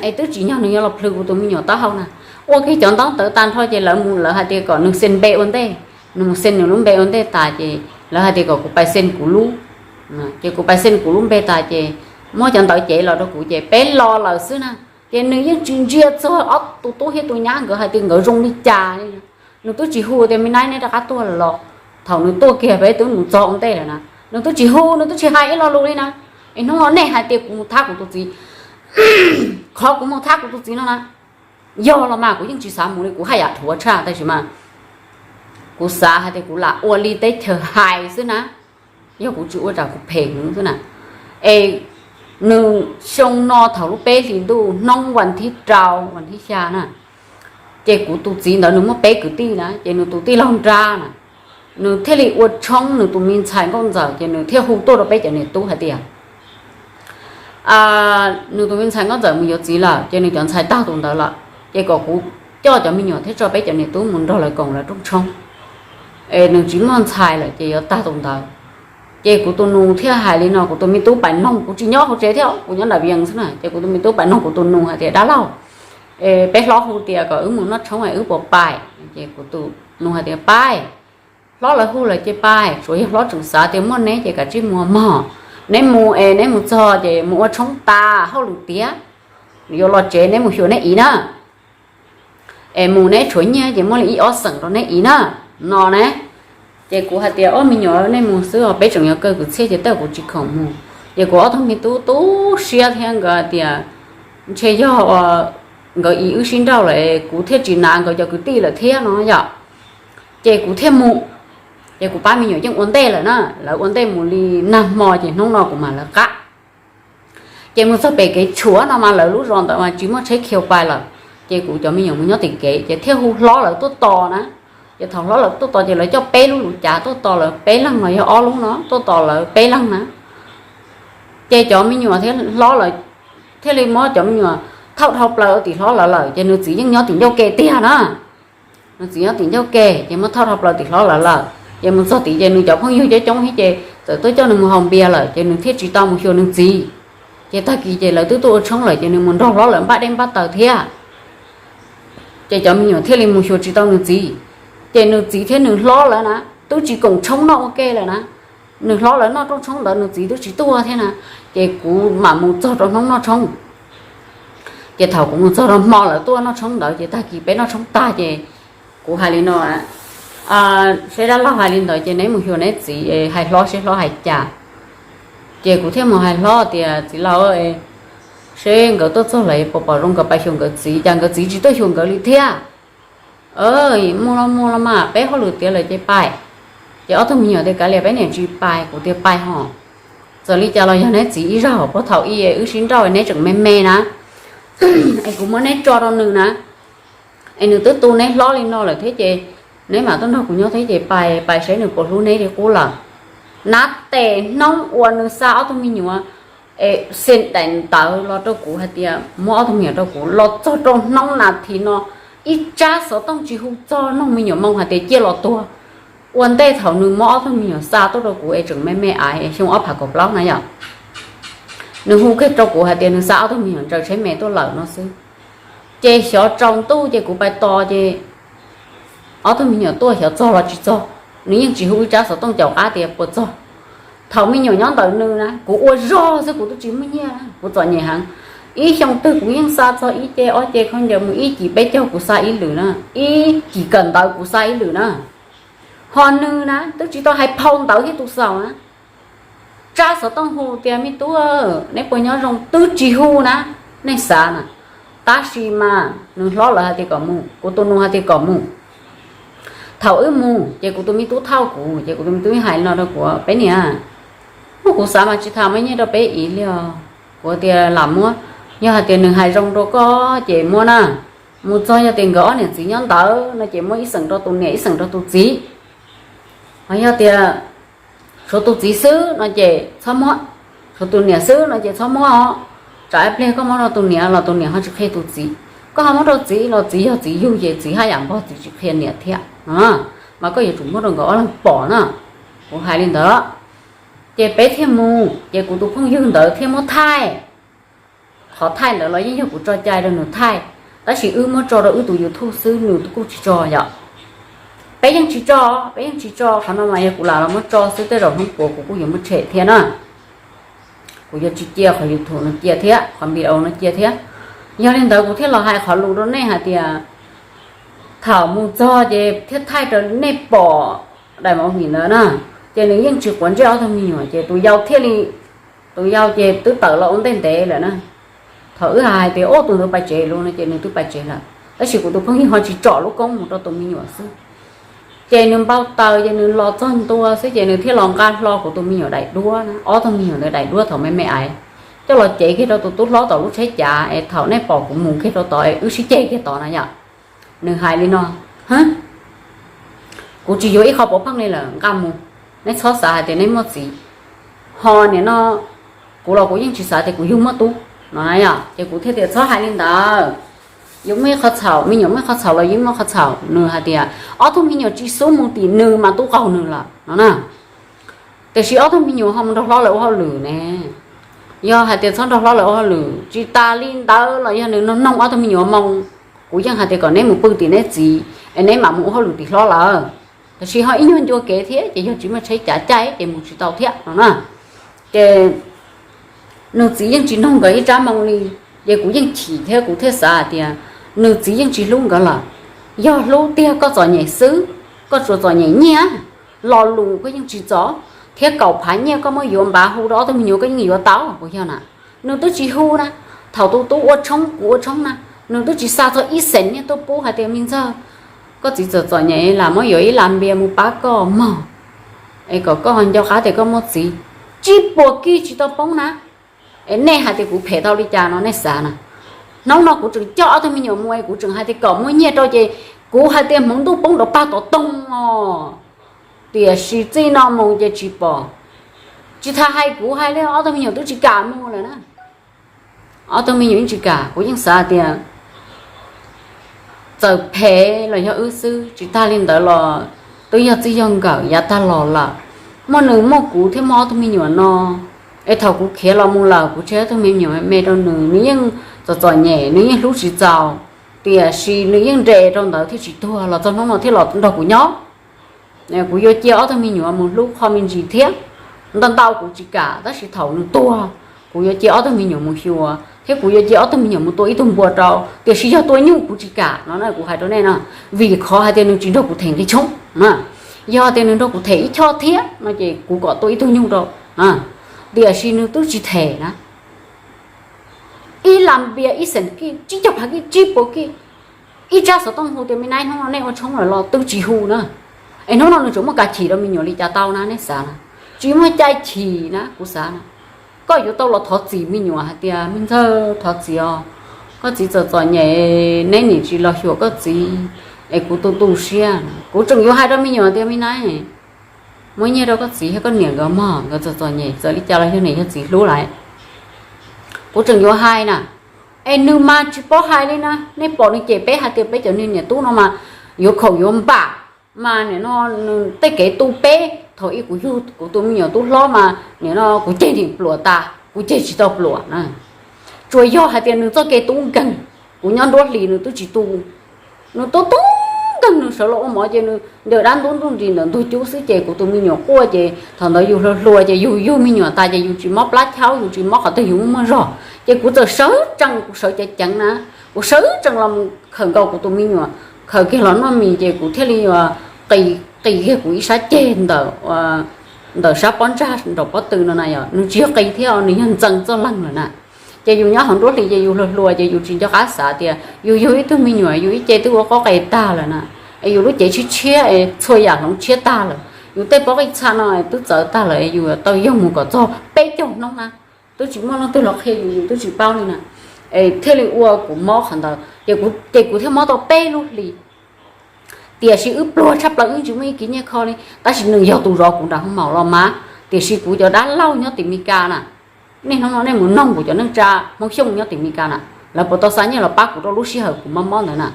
Es twb tsim nyog nws yuav los plhws kuv tus me nyuam taub hau na. Ua kiag cov ntaub ntawv tag nrho ces lawv mus lawv hais tias kom nws xen npe ua ntej, nws mus xen nws lub npe ua ntej tas ces lawv hais tias kom kuv pais xen kuv lub. Ces kuv pais xen kuv lub npe tas ces muab cov ntawv cev los rau kuv ces peb los lawm xwb na. Ces nws yeej tsis ntsia txog ob tus tub thiab tus nyab nkawd hais tias nkawd zoo li cas li. Nws twb tsis hu tias me naib neb rov qab tuaj los. Thaum nws tuaj kiag peb twb mus txog ua ntej lawm na, nws twb tsis hu, nws twb tsis hais ib lo lus li na. Es hnub no nej hais tias kuv mus thab kuv tus txiv, qhov kuv mus thab kuv tus txiv no na, yog los mas kuv yeej tsis xav mus li, kuv haj yam dhuav tshaj tab sis mas kuv xav hais tias kuv lam ua li teb chaws hais xwb na, yog kuv tsis ua tsam kuv phem heev xwb na. Es nws xyoo no thaum lub peb hlis ntuj hnub vas thib rau vas thib xya na, ces kuv tus txiv ntawd nws muaj peb kwv tij na, ces nws tus tij laug nrab na, nws thiaj li ua tshoob nws tus me ntxhais nkauj ntxawm ces nws thiaj hu tuaj rau peb cov niam tub hais tias nws tus me ntxhais nkauj ntxawm mus yuav txiv lawm ces nws cov ntxhais tag tus ntawd lawm ces kom kuv coj cov me nyuam thiab tso peb cov niam tub mus nrog lawv koom lawv rooj tshoob, es nws tsis muaj ntxhais lawm ces yuav tag tus ntawd. Ces kuv tus nus thiaj hais li no, kuv tus me tub pais noog, kuv tsis nyob hauv tsev thiab kuv nyob nram Vias xwb na, ces kuv tus me tub pais noog kuv tus nus hais tias dab laug, peb hlob hu tias kom wb mus noj tshoob es wb puas pais? Ces kuv tus nus hais tias pais, hlob lawv hu lawm ces pais, tsuav yog hlob tseem xav tias muaj neb ces kav tsij mus mog, neb mus es neb mus txog ces mus ua tshoob tas hauj lwm tiav, yuav los tsev neb mus xyuas neb ib na. Es mus neb tshuav nyiaj ces muaj li ib ob xeem rau neb ib na, no na. Ces kuv hais tias ob me nyuam nej mus xwb os, peb tseem yuav kaw kwv txhiaj ces tej kuv tsis khoom mus. Ces kuv ob tug me tub tu siab thiab nkawd hais tias ntshe yog nkawd ib wb sib nrauj lawm kuv thiaj tsis hnav nkawd cov kwv tij lawm thiab no yom. Ces kuv thiaj mus, ces kuv pab me nyuam yeej ua ntej lawm na, lawv ua ntej mus li nag hmo ces hnub no kuv mam lawv qab. Ces mus txog pem kev tshuam no mas lawv lub zos ntawd mas tsis muaj tsheb khiaus pais lawm, ces kuv cov me nyuam mus nyob tim kev ces thiaj hu hlob lawv tuaj tos na. Ces thaum hlob lawv tuaj tos ces lawv coj peb lub lus cav tuaj tos lawv peb leeg los yog ob lub no tuaj tos lawv peb leeg na. Ces cov me nyuam thiab hlob lawv thiaj li muab cov me nyuam thauj dhau plaws tim hlob lawv lawm ces nws txiv yeej nyob tim ncauj ke tiag na. Nws txiv nyob tim ncauj ke ces muab thauj dhau plaws tim hlob lawv lawm ces mus txog tid ces nws cov phooj ywg coob coob thiab ces txawm tuaj coj nws mus haus npias lawm ces nws thiaj tsis tau mus xyuas nws txiv. Ces tag kis ces lawv twb tuaj ua tshoob lawm ces nws mus nrog hlob lawv npaj dej npaj taws thiab. Ces cov me nyuam thiaj li mus xyuas tsis tau nws txiv. Ces nws txiv thiab nws hlob lawv na twb tsis koom tshoob noj ua ke lawm na. Nws hlob lawv noj rooj tshoob ntawd nws txiv twb tsis tuaj thiab na. Ces kuv mam mus txog rau hnub noj tshoob. Ces thaum kuv mus txog rau hmo lawv tuaj noj tshoob ntawd ces tag kis peb noj tshoob tag ces kuv hais li no, saib dab laug hais li ntawd ces neb mus xyuas neb txiv hais hlob seb hlob hais cas. Ces kuv thiaj mus hais hlob tias txiv laug, seb nkawd tuaj txog lawm puas pom zoo nkawd pais xyuas nkawd txiv, cas nkawd txiv tsis tuaj xyuas nkawd li thiab. Muaj los muaj los mas peb hauj lwm tiav lawm ces pais. Ces ob tug me nyuam tias kav liam peb niam tsis pais, kuv tias pais hos. Txawm li cas los yog neb txiv ib zaug puag thaum ub wb sib nrauj neb tseem me me na, es kuv muab neb tso rau nws na, es nws twb tu neb hlob li no lawm thiab ces Neb mam tuaj nrog kuv nyob thiab ces pais pais saib nws puas hlub neb li qub lawm. Nab tes hnub uas nws xa ob tug me nyuam, es xeem daim ntawv los rau kuv hais tias muab ob tug me nyuam rau kuv, los txog rau hnub nas this no, ib tsab xov tooj tsis hu txog noog me nyuam moo hais tias cia los tuag. Ua ntej thaum nws muab ob tug me nyuam xa tuaj rau kuv es tseem me me aiv xyoo ob phav kaum plaub na yom, nws hu kiag rau kuv hais tias nws xa ob tug me nyuam ntsaws tsheb me tuaj lawm no xwb. Ces xyov tsaus ntuj ces kuv pais tos ces ob tug me nyuam tuaj xyov txog los tsis txog, nws yeej tsis hu ib tsab xov tooj caum qab tias puas txog. Thaum me nyuam nyob ntawm nws na kuv ua zog xwb, kuv twb tsis muaj nyiaj, kuv txom nyem heev. Ib xyoo twg kuv yeej xa txog ib ce ob ce khaub ncaws mus, ib cim peb caug kuv xa ib lwm na, ib cim kawm ntawv kuv xa ib lwm na. Ho nws na twb tsis tau hais phau ntawv thiab tus xaus na, tsab xov tooj hu tias me tub, neb puas nyob zoo twb tsis hu na, nej xav na. Tab sis mas nws hlob lawv hais tias kom mus, kuv tus nus hais tias kom mus. Thaum wb mus ces kuv tus me tub thauj kuv ces kuv tus me tub hais li no rau kuv, peb niam, muab kuv xav mas tsis tham muab nyiaj rau peb iv li os. Kuv tias lam muab, yog hais tias nws hais zoo rau koj ces muab na. Mus txog yog tias nkawd ob niam txiv nyob ntawd no ces muab ib xeem rau tus niam ib xeem rau tus txiv. Ho yog tias tshuav tus txiv xwb no ces txhob muab, tshuav tus niam xwb no ces txhob muab os. Tsam ib pliag koj muab rau tus niam los tus niam ho tsis qhia tus txiv, koj ho muab rau txiv los txiv yog txiv yug ces txiv haj yam npog txiv tsis qhia niam thiab no, mas koj yuav tsum muab rau nkawd ob leeg pom na. Kuv hais li ntawd ces peb thiaj mus ces kuv tus phooj ywg ntawd thiaj muab thaij. Qhov thaij ntawd los yeej yog kuv tso cai rau nws thaij, tab sis wb muab tso rau wb tus YouTube xwb, nws kuj tsis tso yom. Peb yeej tsis tso, peb yeej tsis tso, qhov no mas yog kuv lam los muab tso xwb, tej zaum hnub puas kuv kuj yuav muab tshem thiab na. Kuv yuav tsis cia qhov YouTube no cia thiab, qhov video no cia thiab. Yog li ntawd kuv thiaj los hais qhov lus rau nej hais tias thaum mus txog ces thiaj thaij rau nej pom daim movie ntawd na, ces nws yeej tsis quav ntsej ob tug me nyuam ces tus yau thiaj li, tus yau ces twb tawm los ua ntej ntev lawm na. Thaum wb hais tias ua tus ntawd pais tsev lawm no ces nws twb pais tsev lawm, tab sis kuv tus phooj ywg ho tsis tsom lub koob mus rau tus me nyuam xwb. Ces nws npau taws ces nws los txog ntua xwb ces nws thiaj los nqa hlo kuv tus me nyuam daim duab na, ob tug me nyuam ntawd daim duab thaum me me aiv, coj los cev kiag rau tus tub hlob tom lub tsheb cav es thaum nej pom kuv mus kiag rau tod es wb sib ceg kiag tod na yom. Nws hais li no, kuv tsis yuav ib qho pov pheej li lawm, nqa mus, neb txhob xav hais tias neb muaj txiv. Ho nim no kuv los kuv yeej tsis xav tias kuv yug muaj tub no na yom, ces kuv thiaj tias txhob hais li ntawd. Yuav muaj ib qho txhaum, me nyuam muaj ib qho txhaum los yeej muaj qho txhaum. Nws hais tias ob tug me nyuam tsis xub mus tim nws mas tub qaug nws lawm no na. Tiam sis ob tug me nyuam ho mus nrog hlob lawv ua hauj lwm ne. Yog hais tias txhob nrog hlob lawv ua hauj lwm, tsis tas li ntawd los yog nws noog noog ob tug me nyuam moo, kuv yeej hais tias kom neb mus pw tim neb txiv es neb mam mus ua hauj lwm tim hlob lawm. Tiam sis ho ib nyuag ncua kev thiab ces yog tsis muaj tsheb cav caij ces mus tsis tau thiab no na. Ces nws txiv yeej tsis noog nkawd ib tsab moo li, ces kuv yeej chim thiab kuv thiaj xav hais tias nws txiv yeej tsis hlub nkawd lawm. Yog hlub tiag koj txom nyem xwb, koj tsuas txom nyem nyiaj, lo lus koj yeej tsis txom, thiab kaum phav nyiaj koj muab yuav npav hu rau ob tug me nyuam koj yeej yuav tau puas yog na? Nws twb tsis hu na, thaum tus tub ua tshoob kuv ua tshoob na, nws twb tsis xa txog ib xees nyiaj tuaj pub hais tias me ntxawg, koj txiv txawm txom nyem lam muab yuav ib las npias mus pab koj mog, es kom koj nco qab tias koj muaj txiv. Tsib puas kij tsis tau poob na. Es nej hais tias kuv phem tau li cas no nej xav na? Hnub no kuv tseem coj ob tug me nyuam mus es kuv tseem hais tias kom muaj nyiaj rau ces kuv hais tias hmoov ntuj poob rau pag tom toog os. Tiam sis txij no mus ces tsis pom. Tsis tas hais kuv hais li, ob tug me nyuam twb tsis kam mus lawm na. Ob tug me nyuam yeej tsis kam, kuv yeej xav tias txawm phem los yog wb xwb, tsis tas li ntawd los twb yog txij yog nkawm yav tag los lawm. Muaj nws muaj kuv thiab muaj ob tug me nyuam no, es thaum kuv khiav los mus lawm kuv tseg ob tug me nyuam me rau nws, nws yeej txom txom nyem, nws yeej hlub tsis txaus, tiam sis nws yeej nres rau ntawd thiaj tsis tuag los txog hnub no thiaj los nrog kuv nyob. Kuv yuav cia ob tug me nyuam mus hlub qho me ntsis thiab. Ntau ntau kuv tsis kam, tab sis thaum nws tuag, kuv yuav cia ob tug me nyuam mus xyuas thiab kuv yuav cia ob tug me nyuam mus tua ib tug npua rau, tiam sis yog tua nyuj kuv tsis kam no na, kuv hais rau nej no. Vim qhov hais tias nws tsis nrog kuv them nqi tshoob na. Yog tias nws nrog kuv them ib choj thiab no ces kuv kom tua ib tug nyuj rau, tiam sis nws twb tsis them na. Ib las npias ib xees kij, tsib caug phav kij, tsib puas kij, ib tsab xov tooj hu tias me nab hnub no nej ua tshoob lawm los twb tsis hu na. Es hnub no nws tseem muaj kas chim rau me nyuam li cas tau na, nej xav na? Tsis muaj cai chim na, kuv xav na. Koj yuav tau los thov txim me nyuam hais tias me ntxawg, thov txim os, koj txiv txom txom nyem, neb niam tsis los xyuas koj txiv, Es kuv tu tu siab, kuv tseem yuav hais rau me nyuam tias me nab, muab nyiaj rau koj txiv thiab koj niam nkawd mog, nkawd txom txom nyem, txawm li cas los yog niam yog txiv hlub lawm. Kuv tseem yuav hais na, es nws mas tsis paub hais li na, nej pom nws cem peb hais tias peb cov niag niam tub no mas yuav khaum yuav npam, mas nim no nws tej kev tu peb thaum ub kuv yug kuv tus me nyuam tub hlob mas nim no kuv ceg ntim pluam tas, kuv ceg tsis tau pluam na. Tsuas yog hais tias nws txoj kev tu nkeeg, kuv nyob nruab hlis nws twb tsis tu, nws tu tu nkeeg, nws sawv los ua mov ces nws ncaws dab ntub ntuj nris ntawm ntug cub xwb ces kuv tus me nyuam quaj ces thaum ntawd yus hluas hluas ces yus yug me nyuam tas ces yus tsis mob plab chaub, yus tsis mob qhov twg, yus muaj muaj zog, ces kuv txawm sawv tsees, kuv sawv ceev ceev na, kuv sawv tsees los khawm nkaus kuv tus me nyuam, khawm kiag los noj mis ces kuv thiaj li qis, qis kiag kuv ib sab ceg ntawm, ntawm sab pob ntsag nraum pob tw no na, yog nws tsis yog qis thiab, nws yog ntxees txoj leeg lawm na. Ces yus nyob hauv nruab hlis ces yus hluas hluas ces yus tsis nco qab xav tias yus yug ib tug me nyuam yus ib ce twb ua qub qe tag lawm na, es yus lub cev tshiab tshiab es txhua yam hloov tshiab tag lawm, yus tej pob qij txha no twb txawv tag lawm, yus tau yog mus kom txog peb caug hnub na, twb tsis muaj leej twg los qhia yus, yus twb tsis paub li na. Es thiaj li ua kuv mob qhov ntawd ces kuv thiaj mob tau peb lub hlis. Tiam sis wb pluag tshaj plaws, wb tsis muaj ib kiv nyiaj kho li, tab sis nws yog tus zov kuv nram hoo maum los mas, tiam sis kuv cov dab laug nyob tim Mes Kas na, niaj hnub no nej mus noog kuv cov neej tsa Hmoob Xyooj nyob tim Mes Kas na, lawv puas tau xa nyiaj los pab kuv rau lub sij hawm kuv mob mob ntawd na,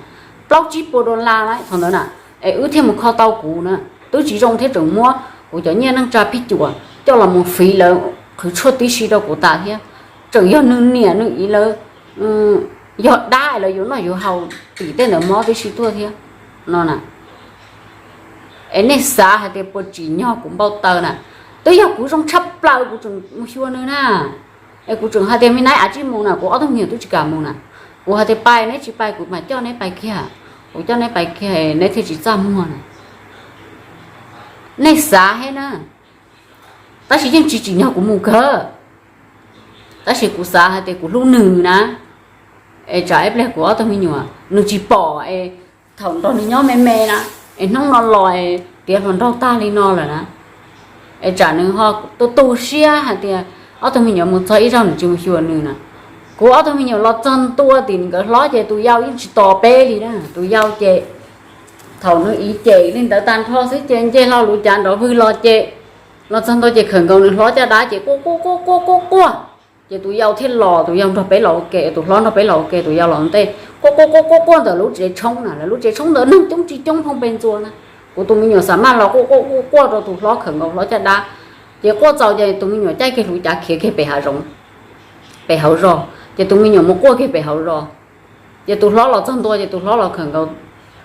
plaub tsib puas dollar na thaum ntawd na, es wb thiaj mus kho tau kuv na, twb tsis zoo thiab tseem muab kuv cov nyiaj neej tsa phij cuam coj los mus fiv lawv qhwv tshuaj tib si rau kuv tas thiab, tseem yog nws niam nws txiv lawv yog dab lawv yuav noj yuav haus tim tej ntawd mob tib si tuaj thiab no na. Es nej xav hais tias puas tsim nyog kuv npau taws na? Twb yog kuv zoo tshaj plaws kuv tseem mus xyuas nws na. Es kuv tseem hais tias me nab, av tsij mus na, kuv ob tug me nyuam twb tsis kam mus na. Kuv hais tias pais, neb tsis pais kuv mam coj neb pais kiag, kuv coj neb pais kiag neb thiaj tsis txaj muag na. Nej xav thiab na, tab sis yeej tsis tsim nyog kuv mus kawg. Tab sis kuv xav hais tias kuv hlub nws na, es tsam ib pliag kuv ob tug me nyuam nws tsis pom es thaum nrog nws nyob me me na, es hnub no los es tiav hluas nraug tag li no lawm na, es tsam nws ho tu tu siab hais tias ob tug me nyuam mus txog ib zaug nws tsis mus xyuas nws na. Kuv ob tug me nyuam los txog ntua tim nkawd hlob ces tus yau yeej tsis tos peb li na, tus yau ces thaum nws iv cem li ntawd tag nrho xwb ces nce hlo luv cav nrov vwg los ces los txog ntua ces khawm nkaus nws hlob caj dab ces quaj quaj quaj quaj quaj quaj. Ces tus yau thiaj los, tus yau nrog peb los ua ke, tus hlob nrog peb los ua ke, tus yau los ntej quaj quaj quaj quaj quaj ntawm lub tsev tshoob na, lawv lub tsev tshoob ntawd neeg coob tsis coob phooj pe ntxua na. Kuv tus me nyuam xav maj los quaj quaj quaj quaj rau tus hlob khawm nkaus hlob caj dab, ces quaj txaus ces tus me nyuam caij kiag hluv cav khiav kiag pem hav zoov, pem hauv zos, ces tus me nyuam mus quaj kiag pem hauv zos. Ces tus hlob los txog ntua ces tus hlob los khawm nkaus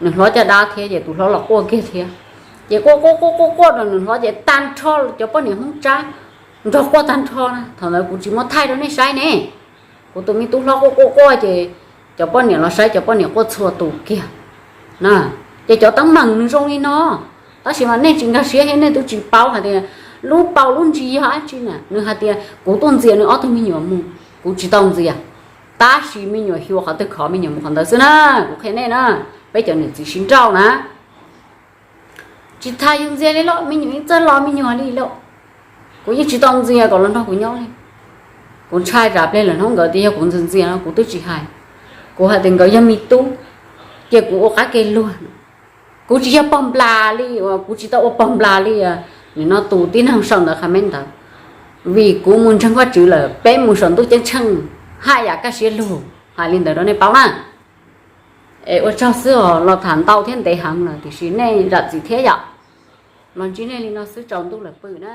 nws hlob caj dab thiab ces tus hlob los quaj kiag thiab. Ces quaj quaj quaj quaj quaj rau nws hlob ces tag nrho cov poj niam Hmoob Tsab nrog quaj tag nrho na. Thaum ntawd kuv tsis muab thaij rau nej saib ne, kuv tus me tub hlob quaj quaj quaj ces cov poj niam los saib, cov poj niam quaj txhua tus kiag na. Ces cov teeb meem nws zoo li no, tab sis mas nej tsis nkag siab thiab nej twb tsis paub hais tias lub paus lub ntsis yog dab tsi na. Nws hais tias kuv tuaj ntxias nws ob tug me nyuam mus, kuv tsis tau ntxias, tab sis me nyuam xyuas qhov twg khov me nyuam mus qhov ntawd xwb na. Kuv qhia nej na, peb cov niam txiv sib nrauj na, tsis tas yus ntxias li lauj, me nyuam yeej txawj los me nyuam li lauj. Kuv yeej tsis tau ntxias kom los nrog kuv nyob li. Kuv ntshai tsam pliag lwm hnub nkawd tias yog kuv ntxias ntxias no kuv twb tsis hais. Kuv hais tias nkawd yog me tub, cia kuv ua qab ke luag. Kuv tsis yog pog nplas li uas kuv tsis tau ua pog nplas li, nim no tus tib neeg sau ntawv qha me ntawd, vim kuv mus ntseeg Vajtswv lawm, peb mus saum ntuj ceeb tsheej, haj yam kaj siab lug, hais li ntawd rau nej paub na. Es ua tsaug xwb os, los tham ntau thiab ntev heev lawm tiam sis nej zam txim thiab yom. Los ntsib nej li no xwb, tsaus ntuj lawm pw na.